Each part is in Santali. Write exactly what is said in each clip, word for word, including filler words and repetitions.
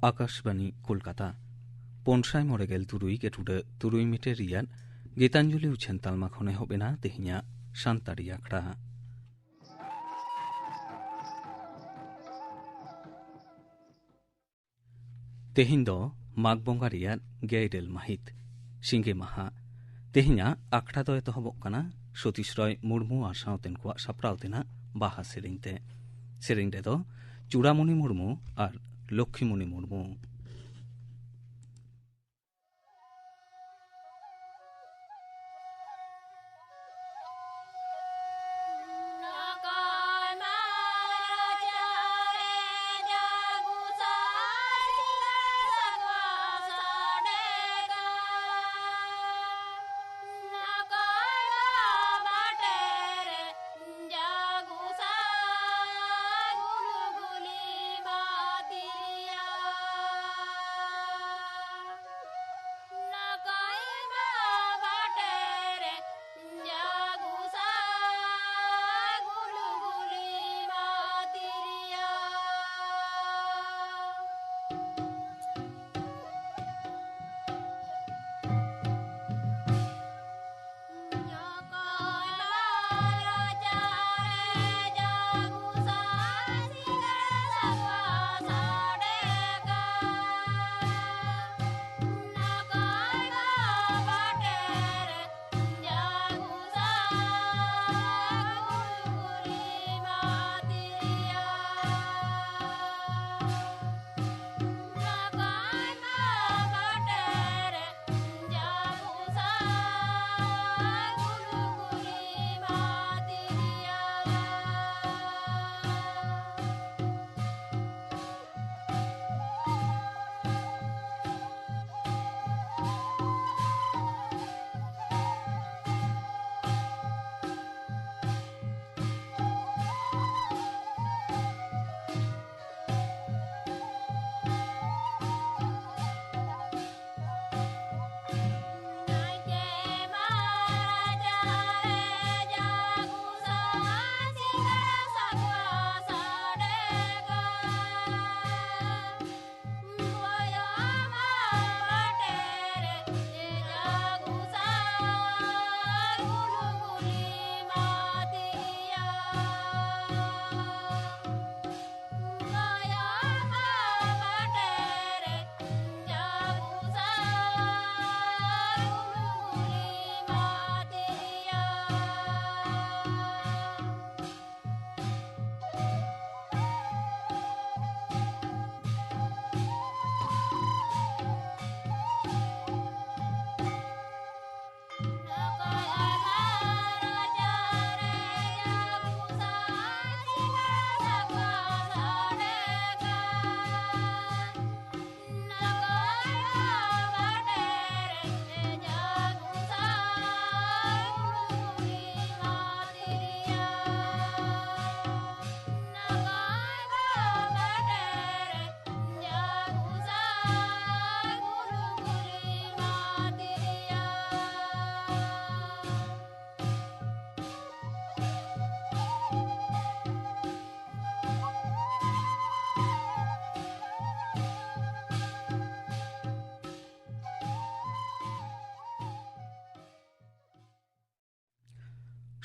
ᱟᱠᱟᱥᱵᱟᱱᱤ ᱠᱳᱞᱠᱟᱛᱟ᱾ ᱯᱩᱱ ᱥᱟᱭ ᱢᱚᱬᱮ ᱜᱮᱞ ᱛᱩᱨᱩᱭ ᱜᱮᱴᱩᱰᱟᱹ ᱛᱩᱨᱩᱭ ᱢᱤᱴᱟᱨ ᱨᱮᱭᱟᱜ ᱜᱤᱛᱟᱧᱡᱚᱞᱤ ᱩᱪᱷᱟᱹᱱ ᱛᱟᱞᱢᱟ ᱠᱷᱚᱱ ᱮᱦᱚᱵ ᱮᱱᱟ ᱛᱮᱦᱮᱧᱟᱜ ᱥᱟᱱᱛᱟᱲᱤ ᱟᱠᱷᱲᱟ᱾ ᱛᱮᱦᱮᱧ ᱫᱚ ᱢᱟᱜᱽ ᱵᱚᱸᱜᱟ ᱨᱮᱭᱟᱜ ᱜᱮᱞ ᱤᱨᱟᱹᱞ ᱢᱟᱹᱦᱤᱛ, ᱥᱤᱸᱜᱮ ᱢᱟᱦᱟ᱾ ᱛᱮᱦᱮᱧᱟᱜ ᱟᱠᱷᱲᱟ ᱫᱚ ᱮᱛᱚᱦᱚᱵᱚᱜ ᱠᱟᱱᱟ ᱥᱚᱛᱤᱥ ᱨᱚᱭ ᱢᱩᱨᱢᱩ ᱟᱨ ᱥᱟᱶᱛᱮᱱ ᱠᱚᱣᱟᱜ ᱥᱟᱯᱲᱟᱣ ᱛᱮᱱᱟᱜ ᱵᱟᱦᱟ ᱥᱮᱨᱮᱧ ᱛᱮ᱾ ᱥᱮᱨᱮᱧ ᱨᱮᱫᱚ ᱪᱩᱲᱟᱢᱚᱱᱤ ᱢᱩᱨᱢᱩ ᱟᱨ ᱞᱚᱠᱠᱷᱤᱢᱚᱱᱤ ᱢᱩᱨᱢᱩ᱾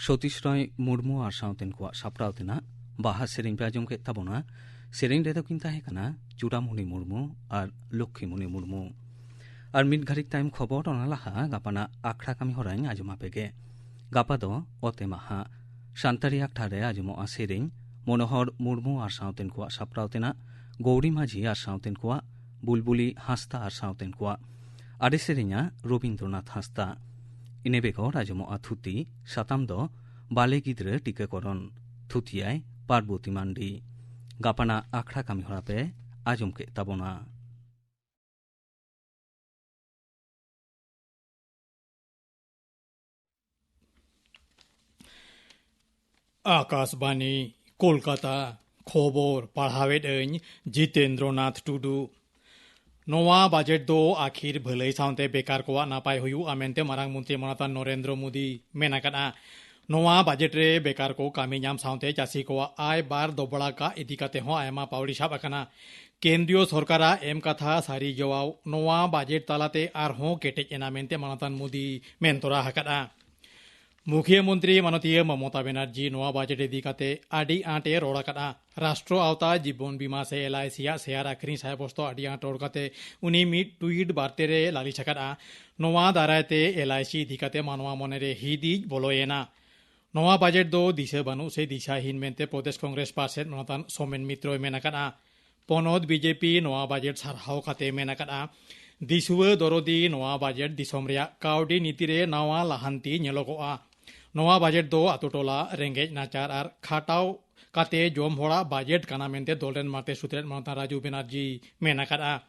ᱥᱚᱛᱤᱥ ᱨᱚᱭ ᱢᱩᱨᱢᱩ ᱟᱨ ᱥᱟᱶᱛᱮᱱ ᱠᱚᱣᱟᱜ ᱥᱟᱯᱲᱟᱣ ᱛᱮᱱᱟᱜ ᱵᱟᱦᱟ ᱥᱮᱨᱮᱧ ᱯᱮ ᱟᱸᱡᱚᱢ ᱠᱮᱫ ᱛᱟᱵᱚᱱᱟ᱾ ᱥᱮᱨᱮᱧ ᱨᱮᱫᱚ ᱠᱤᱱ ᱛᱟᱦᱮᱸ ᱠᱟᱱᱟ ᱪᱩᱰᱟᱢᱩᱱᱤ ᱢᱩᱨᱢᱩ ᱟᱨ ᱞᱚᱠᱠᱷᱤᱢᱩᱱᱤ ᱢᱩᱨᱢᱩ᱾ ᱟᱨ ᱢᱤᱫ ᱜᱷᱟᱹᱲᱤᱡ ᱛᱟᱭᱚᱢ ᱠᱷᱚᱵᱚᱨ, ᱚᱱᱟ ᱞᱟᱦᱟ ᱜᱟᱯᱟᱱᱟᱜ ᱟᱠᱷᱲᱟ ᱠᱟᱹᱢᱤ ᱦᱚᱨᱟᱧ ᱟᱸᱡᱚᱢ ᱟᱯᱮ ᱜᱮ᱾ ᱜᱟᱯᱟ ᱫᱚ ᱚᱛᱮ ᱢᱟᱦᱟ᱾ ᱥᱟᱱᱛᱟᱲᱤ ᱟᱠᱷᱲᱟ ᱨᱮ ᱟᱸᱡᱚᱢᱚᱜᱼᱟ ᱥᱮᱨᱮᱧ ᱢᱚᱱᱳᱦᱚᱨ ᱢᱩᱨᱢᱩ ᱟᱨ ᱥᱟᱶᱛᱮᱱ ᱠᱚᱣᱟᱜ ᱥᱟᱯᱲᱟᱣ ᱛᱮᱱᱟᱜ ᱜᱳᱣᱨᱤ ᱢᱟᱹᱡᱷᱤ ᱟᱨ ᱥᱟᱶᱛᱮᱱ ᱠᱚᱣᱟᱜ, ᱵᱩᱞᱵᱩᱞᱤ ᱦᱟᱸᱥᱫᱟ ᱟᱨ ᱥᱟᱶᱛᱮᱱ ᱠᱚᱣᱟᱜ᱾ ᱟᱨᱮ ᱥᱮᱨᱮᱧᱟ ᱨᱚᱵᱤᱱᱫᱨᱚᱱᱟᱛᱷ ᱦᱟᱸᱥᱫᱟ᱾ ᱤᱱᱟᱹ ᱵᱮᱜᱚᱨ ᱟᱸᱡᱚᱢᱚᱜᱼᱟ ᱛᱷᱩᱛᱤ, ᱥᱟᱛᱟᱢ ᱫᱚ ᱵᱟᱞᱮ ᱜᱤᱫᱽᱨᱟᱹ ᱴᱤᱠᱟᱹᱠᱚᱨᱚᱱ᱾ ᱛᱷᱩᱛᱤᱭᱟᱭ ᱯᱟᱨᱵᱚᱛᱤ ᱢᱟᱱᱰᱤ᱾ ᱜᱟᱯᱟᱱᱟᱜ ᱟᱠᱷᱲᱟ ᱠᱟᱹᱢᱤ ᱦᱚᱨᱟ ᱯᱮ ᱟᱸᱡᱚᱢ ᱠᱮᱫ ᱛᱟᱵᱚᱱᱟ᱾ ᱟᱠᱟᱥᱵᱟᱱᱤ, ᱠᱳᱞᱠᱟᱛᱟ᱾ ᱠᱷᱚᱵᱚᱨ ᱯᱟᱲᱦᱟᱣᱮᱫ ᱟᱹᱧ ᱡᱤᱛᱮᱱᱫᱨᱚᱱᱟᱛᱷ ᱴᱩᱰᱩ᱾ ᱱᱚᱣᱟ ᱵᱟᱡᱮᱴ ᱫᱚ ᱟᱹᱠᱷᱤᱨ ᱵᱷᱟᱹᱞᱟᱹᱭ ᱥᱟᱶᱛᱮ ᱵᱮᱠᱟᱨ ᱠᱚᱣᱟᱜ ᱱᱟᱯᱟᱭ ᱦᱩᱭᱩᱜᱼᱟ ᱢᱮᱱᱛᱮ ᱢᱟᱨᱟᱝ ᱢᱚᱱᱛᱨᱤ ᱢᱟᱱᱚᱛᱟᱱ ᱱᱚᱨᱮᱱᱫᱨᱚ ᱢᱳᱫᱤ ᱢᱮᱱ ᱟᱠᱟᱫᱼᱟ᱾ ᱱᱚᱣᱟ ᱵᱟᱡᱮᱴ ᱨᱮ ᱵᱮᱠᱟᱨ ᱠᱚ ᱠᱟᱹᱢᱤ ᱧᱟᱢ ᱥᱟᱶᱛᱮ ᱪᱟᱹᱥᱤ ᱠᱚᱣᱟᱜ ᱟᱭ ᱵᱟᱨ ᱫᱚᱵᱲᱟ ᱠᱟᱜ ᱤᱫᱤ ᱠᱟᱛᱮ ᱦᱚᱸ ᱟᱭᱢᱟ ᱯᱟᱹᱣᱲᱤ ᱥᱟᱵ ᱟᱠᱟᱱᱟ᱾ ᱠᱮᱱᱫᱨᱤᱭᱚ ᱥᱚᱨᱠᱟᱨᱟᱜ ᱮᱢ ᱠᱟᱛᱷᱟ ᱥᱟᱹᱨᱤ ᱡᱚᱣᱟᱣ ᱱᱚᱣᱟ ᱵᱟᱡᱮᱴ ᱛᱟᱞᱟᱛᱮ ᱟᱨᱦᱚᱸ ᱠᱮᱴᱮᱡ ᱮᱱᱟ ᱢᱮᱱᱛᱮ ᱢᱟᱱᱚᱛᱟᱱ ᱢᱳᱫᱤ ᱢᱮᱱ ᱛᱚᱨᱟ ᱟᱠᱟᱫᱼᱟ᱾ ᱢᱩᱠᱷᱤᱭᱟᱹ ᱢᱚᱱᱛᱨᱤ ᱢᱟᱱᱚᱛᱤᱭᱟᱹ ᱢᱚᱢᱚᱛᱟ ᱵᱮᱱᱟᱨᱡᱤ ᱱᱚᱣᱟ ᱵᱟᱡᱮᱴ ᱤᱫᱤ ᱠᱟᱛᱮ ᱟᱹᱰᱤ ᱟᱸᱴ ᱮ ᱨᱚᱲ ᱟᱠᱟᱫᱼᱟ᱾ ᱨᱟᱥᱴᱨᱚ ᱟᱣᱛᱟ ᱡᱤᱵᱚᱱ ᱵᱤᱢᱟ ᱥᱮ ᱮᱞ ᱟᱭ ᱥᱤ ᱟᱜ ᱥᱮᱭᱟᱨ ᱟᱹᱠᱷᱨᱤᱧ ᱥᱟᱭ ᱵᱚᱥᱛᱚ ᱟᱹᱰᱤ ᱟᱸᱴ ᱨᱚᱲ ᱠᱟᱛᱮ ᱩᱱᱤ ᱢᱤᱫ ᱴᱩᱭᱤᱴ ᱵᱟᱨᱛᱮ ᱨᱮ ᱞᱟᱹᱞᱤᱥ ᱟᱠᱟᱫᱼᱟ᱾ ᱱᱚᱣᱟ ᱫᱟᱨᱟᱭ ᱛᱮ ᱮᱞ ᱟᱭ ᱥᱤ ᱤᱫᱤ ᱠᱟᱛᱮ ᱢᱟᱱᱣᱟ ᱢᱚᱱᱮ ᱨᱮ ᱦᱤᱫᱤᱡ ᱵᱚᱞᱚᱭᱮᱱᱟ᱾ ᱱᱚᱣᱟ ᱵᱟᱡᱮᱴ ᱫᱚ ᱫᱤᱥᱟᱹ ᱵᱟᱹᱱᱩᱜ ᱥᱮ ᱫᱤᱥᱟᱹᱦᱤᱱ ᱢᱮᱱᱛᱮ ᱯᱨᱚᱫᱮᱥ ᱠᱚᱝᱜᱨᱮᱥ ᱯᱟᱨᱥᱮᱛ ᱢᱟᱱᱚᱛᱟᱱ ᱥᱳᱢᱮᱱ ᱢᱤᱛᱨᱚᱭ ᱢᱮᱱ ᱟᱠᱟᱫᱼᱟ᱾ ᱯᱚᱱᱚᱛ ᱵᱤ ᱡᱮ ᱯᱤ ᱱᱚᱣᱟ ᱵᱟᱡᱮᱴ ᱥᱟᱨᱦᱟᱣ ᱠᱟᱛᱮ ᱢᱮᱱ ᱟᱠᱟᱫᱼᱟ, ᱫᱤᱥᱩᱣᱟᱹ ᱫᱚᱨᱚᱫᱤ ᱱᱚᱣᱟ ᱵᱟᱡᱮᱴ ᱫᱤᱥᱚᱢ ᱨᱮᱭᱟᱜ ᱠᱟᱹᱣᱰᱤ ᱱᱤᱛᱤ ᱨᱮ ᱱᱟᱣᱟ ᱞᱟᱦᱟᱱᱛᱤ ᱧᱮᱞᱚᱜᱚᱜᱼᱟ᱾ ᱱᱚᱣᱟ ᱵᱟᱡᱮᱴ ᱫᱚ ᱟᱛᱳ ᱴᱚᱞᱟ, ᱨᱮᱸᱜᱮᱡ ᱱᱟᱪᱟᱨ ᱟᱨ ᱠᱷᱟᱴᱟᱣ ᱠᱟᱛᱮ ᱡᱚᱢ ᱦᱚᱲᱟᱜ ᱵᱟᱡᱮᱴ ᱠᱟᱱᱟ ᱢᱮᱱᱛᱮ ᱫᱚᱞ ᱨᱮᱱ ᱢᱟᱨᱛᱮ ᱥᱩᱛᱨᱮᱛ ᱢᱟᱱᱚᱛᱟᱱ ᱨᱟᱡᱩ ᱵᱮᱱᱟᱨᱡᱤ ᱢᱮᱱ ᱟᱠᱟᱫᱼᱟ᱾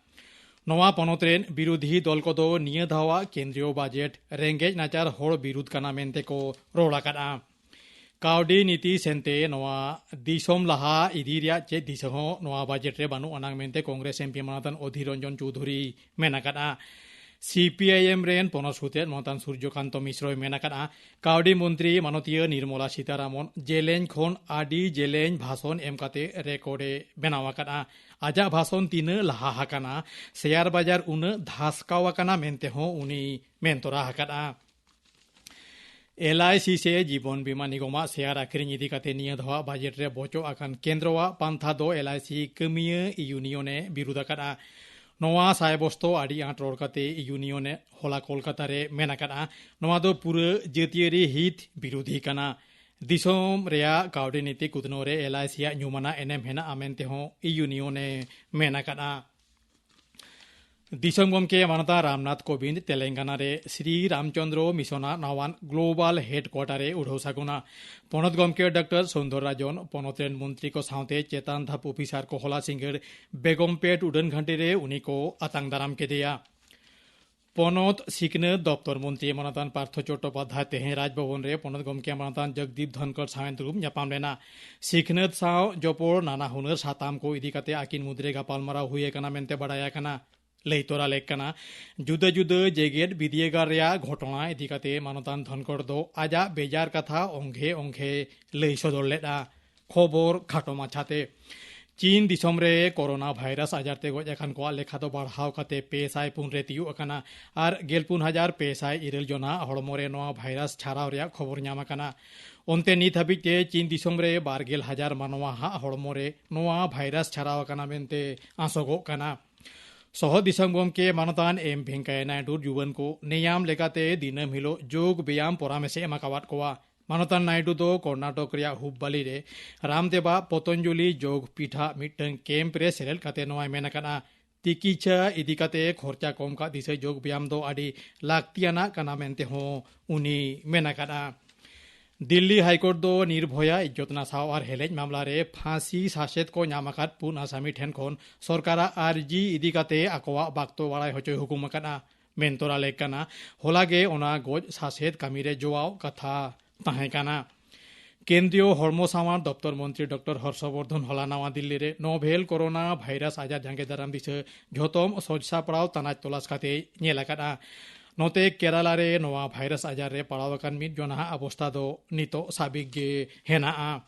ᱱᱚᱣᱟ ᱯᱚᱱᱚᱛ ᱨᱮᱱ ᱵᱤᱨᱳᱫᱷᱤ ᱫᱚᱞ ᱠᱚᱫᱚ ᱱᱤᱭᱟᱹ ᱫᱷᱟᱣᱟᱜ ᱠᱮᱱᱫᱨᱤᱭᱚ ᱵᱟᱡᱮᱴ ᱨᱮᱸᱜᱮᱡ ᱱᱟᱪᱟᱨ ᱦᱚᱲ ᱵᱤᱨᱩᱫᱷ ᱠᱟᱱᱟ ᱢᱮᱱᱛᱮ ᱠᱚ ᱨᱚᱲ ᱟᱠᱟᱫᱼᱟ᱾ ᱠᱟᱹᱣᱰᱤ ᱱᱤᱛᱤ ᱥᱮᱱᱛᱮ ᱱᱚᱣᱟ ᱫᱤᱥᱚᱢ ᱞᱟᱦᱟ ᱤᱫᱤ ᱨᱮᱭᱟᱜ ᱪᱮᱫ ᱫᱤᱥᱟᱹ ᱦᱚᱸ ᱱᱚᱣᱟ ᱵᱟᱡᱮᱴ ᱨᱮ ᱵᱟᱹᱱᱩᱜ ᱟᱱᱟᱝ ᱢᱮᱱᱛᱮ ᱠᱚᱝᱜᱨᱮᱥ ᱮᱢ ᱯᱤ ᱢᱟᱱᱚᱛᱟᱱ ᱚᱫᱷᱤᱨ ᱨᱚᱧᱡᱚᱱ ᱪᱳᱣᱫᱷᱩᱨᱤ ᱢᱮᱱ ᱟᱠᱟᱫᱼᱟ᱾ ᱥᱤ ᱯᱤ ᱟᱭ ᱮᱢ ᱨᱮᱱ ᱯᱚᱱᱚᱛ ᱥᱩᱛᱨᱮᱛ ᱢᱟᱱᱚᱛᱟᱱ ᱥᱩᱨᱡᱚᱠᱟᱱᱛᱚ ᱢᱤᱥᱨᱚᱭ ᱢᱮᱱ ᱟᱠᱟᱫᱼᱟ, ᱠᱟᱹᱣᱰᱤ ᱢᱚᱱᱛᱨᱤ ᱢᱟᱱᱚᱛᱤᱭᱟᱹ ᱱᱤᱨᱢᱚᱞᱟ ᱥᱤᱛᱟᱨᱟᱢᱚᱱ ᱡᱮᱞᱮᱧ ᱠᱷᱚᱱ ᱟᱹᱰᱤ ᱡᱮᱞᱮᱧ ᱵᱷᱟᱥᱚᱱ ᱮᱢ ᱠᱟᱛᱮ ᱨᱮᱠᱚᱨᱰ ᱮ ᱵᱮᱱᱟᱣ ᱟᱠᱟᱫᱼᱟ᱾ ᱟᱡᱟᱜ ᱵᱷᱟᱥᱚᱱ ᱛᱤᱱᱟᱹᱜ ᱞᱟᱦᱟ ᱟᱠᱟᱱᱟ, ᱥᱮᱭᱟᱨ ᱵᱟᱡᱟᱨ ᱩᱱᱟᱹᱜ ᱫᱷᱟᱥᱠᱟᱣ ᱟᱠᱟᱱᱟ ᱢᱮᱱᱛᱮ ᱦᱚᱸ ᱩᱱᱤ ᱢᱮᱱ ᱛᱚᱨᱟ ᱟᱠᱟᱫᱼᱟ᱾ ᱮᱞ ᱟᱭ ᱥᱤ ᱥᱮ ᱡᱤᱵᱚᱱ ᱵᱤᱢᱟ ᱱᱤᱜᱚᱢᱟᱜ ᱥᱮᱭᱟᱨ ᱟᱠᱷᱨᱤᱧ ᱤᱫᱤ ᱠᱟᱛᱮ ᱱᱤᱭᱟᱹ ᱫᱷᱟᱣᱟᱜ ᱵᱟᱡᱮᱴ ᱨᱮ ᱵᱚᱪᱚᱜ ᱟᱠᱟᱱ ᱠᱮᱱᱫᱨᱚᱣᱟᱜ ᱯᱟᱱᱛᱷᱟ ᱫᱚ ᱮᱞ ᱟᱭ ᱥᱤ ᱠᱟᱹᱢᱤᱭᱟᱹ ᱤᱭᱩᱱᱤᱭᱚᱱ ᱮ ᱵᱤᱨᱩᱫᱷ ᱟᱠᱟᱫᱼᱟ᱾ ᱱᱚᱣᱟ ᱥᱟᱭ ᱵᱚᱥᱛᱚ ᱟᱹᱰᱤ ᱟᱸᱴ ᱨᱚᱲ ᱠᱟᱛᱮ ᱤᱭᱩᱱᱤᱭᱚᱱ ᱮ ᱦᱚᱞᱟ ᱠᱳᱞᱠᱟᱛᱟ ᱨᱮ ᱢᱮᱱ ᱟᱠᱟᱫᱼᱟ, ᱱᱚᱣᱟ ᱫᱚ ᱯᱩᱨᱟᱹ ᱡᱟᱹᱛᱤᱭᱟᱹᱨᱤ ᱦᱤᱛ ᱵᱤᱨᱩᱫᱷᱤ ᱠᱟᱱᱟ᱾ ᱫᱤᱥᱚᱢ ᱨᱮᱭᱟᱜ ᱠᱟᱹᱣᱰᱤ ᱱᱤᱛᱤ ᱠᱩᱛᱱᱟᱹᱣ ᱨᱮ ᱮᱞ ᱟᱭ ᱥᱤ ᱟᱜ ᱧᱩᱢᱟᱱᱟᱜ ᱮᱱᱮᱢ ᱦᱮᱱᱟᱜᱼᱟ ᱢᱮᱱᱛᱮ ᱦᱚᱸ ᱤᱭᱩᱱᱤᱭᱚᱱ ᱮ ᱢᱮᱱ ᱟᱠᱟᱫᱼᱟ᱾ ᱫᱤᱥᱚᱢ ᱜᱚᱢᱠᱮ ᱢᱟᱱᱚᱛᱟᱱ ᱨᱟᱢᱱᱟᱛᱷ ᱠᱳᱵᱤᱱᱫᱽ ᱛᱮᱞᱮᱝᱜᱟᱱᱟ ᱨᱮ ᱥᱨᱤ ᱨᱟᱢᱪᱚᱸᱫᱽᱨᱚ ᱢᱤᱥᱚᱱᱟᱜ ᱱᱟᱣᱟᱱ ᱜᱞᱳᱵᱟᱞ ᱦᱮᱰᱠᱩᱣᱟᱴᱟᱨ ᱮ ᱩᱰᱷᱟᱹᱣ ᱥᱟᱹᱜᱩᱱᱟ᱾ ᱯᱚᱱᱚᱛ ᱜᱚᱢᱠᱮ ᱰᱟᱠᱛᱟᱨ ᱥᱩᱱᱫᱚᱨ ᱨᱟᱡᱚᱱ, ᱯᱚᱱᱚᱛ ᱨᱮᱱ ᱢᱚᱱᱛᱨᱤ ᱠᱚ ᱥᱟᱶᱛᱮ ᱪᱮᱛᱟᱱ ᱫᱷᱟᱯ ᱚᱯᱷᱤᱥᱟᱨ ᱠᱚ ᱦᱚᱞᱟ ᱥᱤᱸᱜᱟᱹᱲ ᱵᱮᱜᱚᱢᱯᱮᱴ ᱩᱰᱟᱹᱱ ᱜᱷᱟᱹᱴᱤ ᱨᱮ ᱩᱱᱤ ᱠᱚ ᱟᱛᱟᱝ ᱫᱟᱨᱟᱢ ᱠᱮᱫᱮᱭᱟ᱾ ᱯᱚᱱᱚᱛ ᱥᱤᱠᱷᱱᱟᱹᱛ ᱫᱚᱯᱛᱚᱨ ᱢᱚᱱᱛᱨᱤ ᱢᱟᱱᱚᱛᱟᱱ ᱯᱟᱨᱛᱷᱚ ᱪᱚᱴᱴᱳᱯᱟᱫᱽᱫᱷᱟᱭ ᱛᱮᱦᱮᱧ ᱨᱟᱡᱽᱵᱷᱚᱵᱚᱱ ᱨᱮ ᱯᱚᱱᱚᱛ ᱜᱚᱢᱠᱮ ᱢᱟᱱᱚᱛᱟᱱ ᱡᱚᱜᱽᱫᱤᱯ ᱫᱷᱚᱱᱠᱚᱨ ᱥᱟᱶ ᱮ ᱫᱩᱲᱩᱵ ᱧᱟᱯᱟᱢ ᱞᱮᱱᱟ᱾ ᱥᱤᱠᱷᱱᱟᱹᱛ ᱥᱟᱶ ᱡᱚᱯᱚᱲ ᱱᱟᱱᱟ ᱦᱩᱱᱟᱹᱨ ᱥᱟᱛᱟᱢ ᱠᱚ ᱤᱫᱤ ᱠᱟᱛᱮ ᱟᱹᱠᱤᱱ ᱢᱩᱫᱽᱨᱮ ᱜᱟᱯᱟᱞᱢᱟᱨᱟᱣ ᱦᱩᱭ ᱟᱠᱟᱱᱟ ᱢᱮᱱᱛᱮ ᱵᱟᱰᱟᱭ ᱟᱠᱟᱱᱟ᱾ ᱞᱟᱹᱭ ᱛᱚᱨᱟ ᱞᱮᱠ ᱠᱟᱱᱟ, ᱡᱩᱫᱟᱹ ᱡᱩᱫᱟᱹ ᱡᱮᱜᱮᱛ ᱵᱤᱨᱫᱟᱹᱜᱟᱲ ᱨᱮᱭᱟᱜ ᱜᱷᱚᱴᱚᱱᱟ ᱤᱫᱤ ᱠᱟᱛᱮ ᱢᱟᱱᱚᱛᱟᱱ ᱫᱷᱚᱱᱠᱚᱨ ᱫᱚ ᱟᱡᱟᱜ ᱵᱮᱡᱟᱨ ᱠᱟᱛᱷᱟ ᱚᱝᱜᱷᱮ ᱚᱝᱜᱷᱮ ᱞᱟᱹᱭ ᱥᱚᱫᱚᱨ ᱞᱮᱫᱼᱟ᱾ ᱠᱷᱚᱵᱚᱨ ᱠᱷᱟᱴᱚ ᱢᱟᱪᱷᱟᱛᱮ᱾ ᱪᱤᱱ ᱫᱤᱥᱚᱢ ᱨᱮ ᱠᱳᱨᱳᱱᱟ ᱵᱷᱟᱭᱨᱟᱥ ᱟᱡᱟᱨ ᱛᱮ ᱜᱚᱡ ᱟᱠᱟᱱ ᱠᱚᱣᱟᱜ ᱞᱮᱠᱷᱟ ᱫᱚ ᱵᱟᱲᱦᱟᱣ ᱠᱟᱛᱮ ᱯᱮ ᱥᱟᱭ ᱯᱩᱱ ᱨᱮ ᱛᱤᱭᱳᱜ ᱟᱠᱟᱱᱟ ᱟᱨ ᱜᱮᱞ ᱯᱩᱱ ᱦᱟᱡᱟᱨ ᱯᱮ ᱥᱟᱭ ᱤᱨᱟᱹᱞ ᱡᱚᱱᱟᱜ ᱦᱚᱲᱢᱚ ᱨᱮ ᱱᱚᱣᱟ ᱵᱷᱟᱭᱨᱟᱥ ᱪᱷᱟᱨᱟᱣ ᱨᱮᱭᱟᱜ ᱠᱷᱚᱵᱚᱨ ᱧᱟᱢ ᱟᱠᱟᱱᱟ᱾ ᱚᱱᱛᱮ ᱱᱤᱛ ᱦᱟᱹᱵᱤᱡ ᱛᱮ ᱪᱤᱱ ᱫᱤᱥᱚᱢ ᱨᱮ ᱵᱟᱨ ᱜᱮᱞ ᱦᱟᱡᱟᱨ ᱢᱟᱱᱣᱟ ᱦᱟᱜ ᱦᱚᱲᱢᱚ ᱨᱮ ᱱᱚᱣᱟ ᱵᱷᱟᱭᱨᱟᱥ ᱪᱷᱟᱨᱟᱣ ᱟᱠᱟᱱᱟ ᱢᱮᱱᱛᱮ ᱟᱸᱥᱚᱜᱚᱜ ᱠᱟᱱᱟ᱾ ᱥᱚᱦᱚᱫ ᱫᱤᱥᱚᱢ ᱜᱚᱢᱠᱮ ᱢᱟᱱᱚᱛᱟᱱ ᱮᱢ ᱵᱷᱮᱝᱠᱟᱭᱟ ᱱᱟᱭᱰᱩ ᱡᱩᱣᱟᱹᱱ ᱠᱚ ᱱᱮᱭᱟᱢ ᱞᱮᱠᱟᱛᱮ ᱫᱤᱱᱟᱹᱢ ᱦᱤᱞᱳᱜ ᱡᱳᱜᱽ ᱵᱮᱭᱟᱢ ᱯᱚᱨᱟᱢᱮᱥ ᱮ ᱮᱢ ᱟᱠᱟᱣᱟᱫ ᱠᱚᱣᱟ᱾ ᱢᱟᱱᱚᱛᱟᱱ ᱱᱟᱭᱰᱩ ᱫᱚ ᱠᱚᱨᱱᱟᱴᱚᱠ ᱨᱮᱭᱟᱜ ᱦᱩᱵᱵᱟᱞᱤ ᱨᱮ ᱨᱟᱢᱫᱮᱵᱟᱜ ᱯᱚᱛᱚᱧᱡᱚᱞᱤ ᱡᱳᱜᱽ ᱯᱤᱴᱷᱟ ᱢᱤᱫᱴᱟᱝ ᱠᱮᱢᱯ ᱨᱮ ᱥᱮᱞᱮᱫ ᱠᱟᱛᱮ ᱱᱚᱣᱟᱭ ᱢᱮᱱ ᱟᱠᱟᱫᱼᱟ, ᱛᱤᱠᱤᱪᱷᱟ ᱤᱫᱤ ᱠᱟᱛᱮ ᱠᱷᱚᱨᱪᱟ ᱠᱚᱢ ᱠᱟᱜ ᱫᱤᱥᱟᱹ ᱡᱳᱜᱽ ᱵᱮᱭᱟᱢ ᱫᱚ ᱟᱹᱰᱤ ᱞᱟᱹᱠᱛᱤᱭᱟᱱᱟᱜ ᱠᱟᱱᱟ ᱢᱮᱱᱛᱮ ᱦᱚᱸ ᱩᱱᱤ ᱢᱮᱱ ᱟᱠᱟᱫᱼᱟ᱾ ᱫᱤᱞᱞᱤ ᱦᱟᱭᱠᱳᱨᱴ ᱫᱚ ᱱᱤᱨᱵᱷᱚᱭᱟ ᱤᱡᱽᱡᱚᱛ ᱱᱟᱥᱟᱣ ᱟᱨ ᱦᱮᱞᱮᱡ ᱢᱟᱢᱞᱟ ᱨᱮ ᱯᱷᱟᱸᱥᱤ ᱥᱟᱥᱮᱛ ᱠᱚ ᱧᱟᱢ ᱟᱠᱟᱫ ᱯᱩᱱ ᱟᱥᱟᱢᱤ ᱴᱷᱮᱱ ᱠᱷᱚᱱ ᱥᱚᱨᱠᱟᱨᱟᱜ ᱟᱨᱡᱤ ᱤᱫᱤ ᱠᱟᱛᱮ ᱟᱠᱚᱣᱟᱜ ᱵᱟᱠᱛᱚ ᱵᱟᱲᱟᱭ ᱦᱚᱪᱚᱭ ᱦᱩᱠᱩᱢ ᱟᱠᱟᱫᱼᱟ᱾ ᱢᱮᱱ ᱛᱚᱨᱟ ᱞᱮᱠ ᱠᱟᱱᱟ, ᱦᱚᱞᱟ ᱜᱮ ᱚᱱᱟ ᱜᱚᱡ ᱥᱟᱥᱮᱛ ᱠᱟᱹᱢᱤ ᱨᱮ ᱡᱚᱣᱟᱣ ᱠᱟᱛᱷᱟ ᱛᱟᱦᱮᱸ ᱠᱟᱱᱟ᱾ ᱠᱮᱱᱫᱨᱤᱭᱚ ᱦᱚᱲᱢᱚ ᱥᱟᱶᱟᱨ ᱫᱚᱯᱛᱚᱨ ᱢᱚᱱᱛᱨᱤ ᱰᱚᱠᱴᱚᱨ ᱦᱚᱨᱥᱚ ᱵᱚᱨᱫᱷᱚᱱ ᱦᱚᱞᱟ ᱱᱟᱣᱟ ᱫᱤᱞᱞᱤ ᱨᱮ ᱱᱳᱵᱷᱮᱞ ᱠᱳᱨᱳᱱᱟ ᱵᱷᱟᱭᱨᱟᱥ ᱟᱡᱟᱨ ᱡᱟᱸᱜᱮ ᱫᱟᱨᱟᱢ ᱫᱤᱥᱟᱹ ᱡᱷᱚᱛᱚᱢ ᱥᱚᱡᱽ ᱥᱟᱯᱲᱟᱣ ᱛᱟᱱᱟᱪ ᱛᱚᱞᱟᱥ ᱠᱟᱛᱮᱭ ᱧᱮᱞ ᱟᱠᱟᱫᱼᱟ᱾ ᱱᱚᱛᱮ ᱠᱮᱨᱟᱞᱟ ᱨᱮ ᱱᱚᱣᱟ ᱵᱷᱟᱭᱨᱟᱥ ᱟᱡᱟᱨ ᱨᱮ ᱯᱟᱲᱟᱣ ᱟᱠᱟᱱ ᱢᱤᱫ ᱡᱚᱱᱟᱦᱟᱜ ᱚᱵᱚᱥᱛᱟ ᱫᱚ ᱱᱤᱛᱚᱜ ᱥᱟᱵᱤᱠ ᱜᱮ ᱦᱮᱱᱟᱜᱼᱟ᱾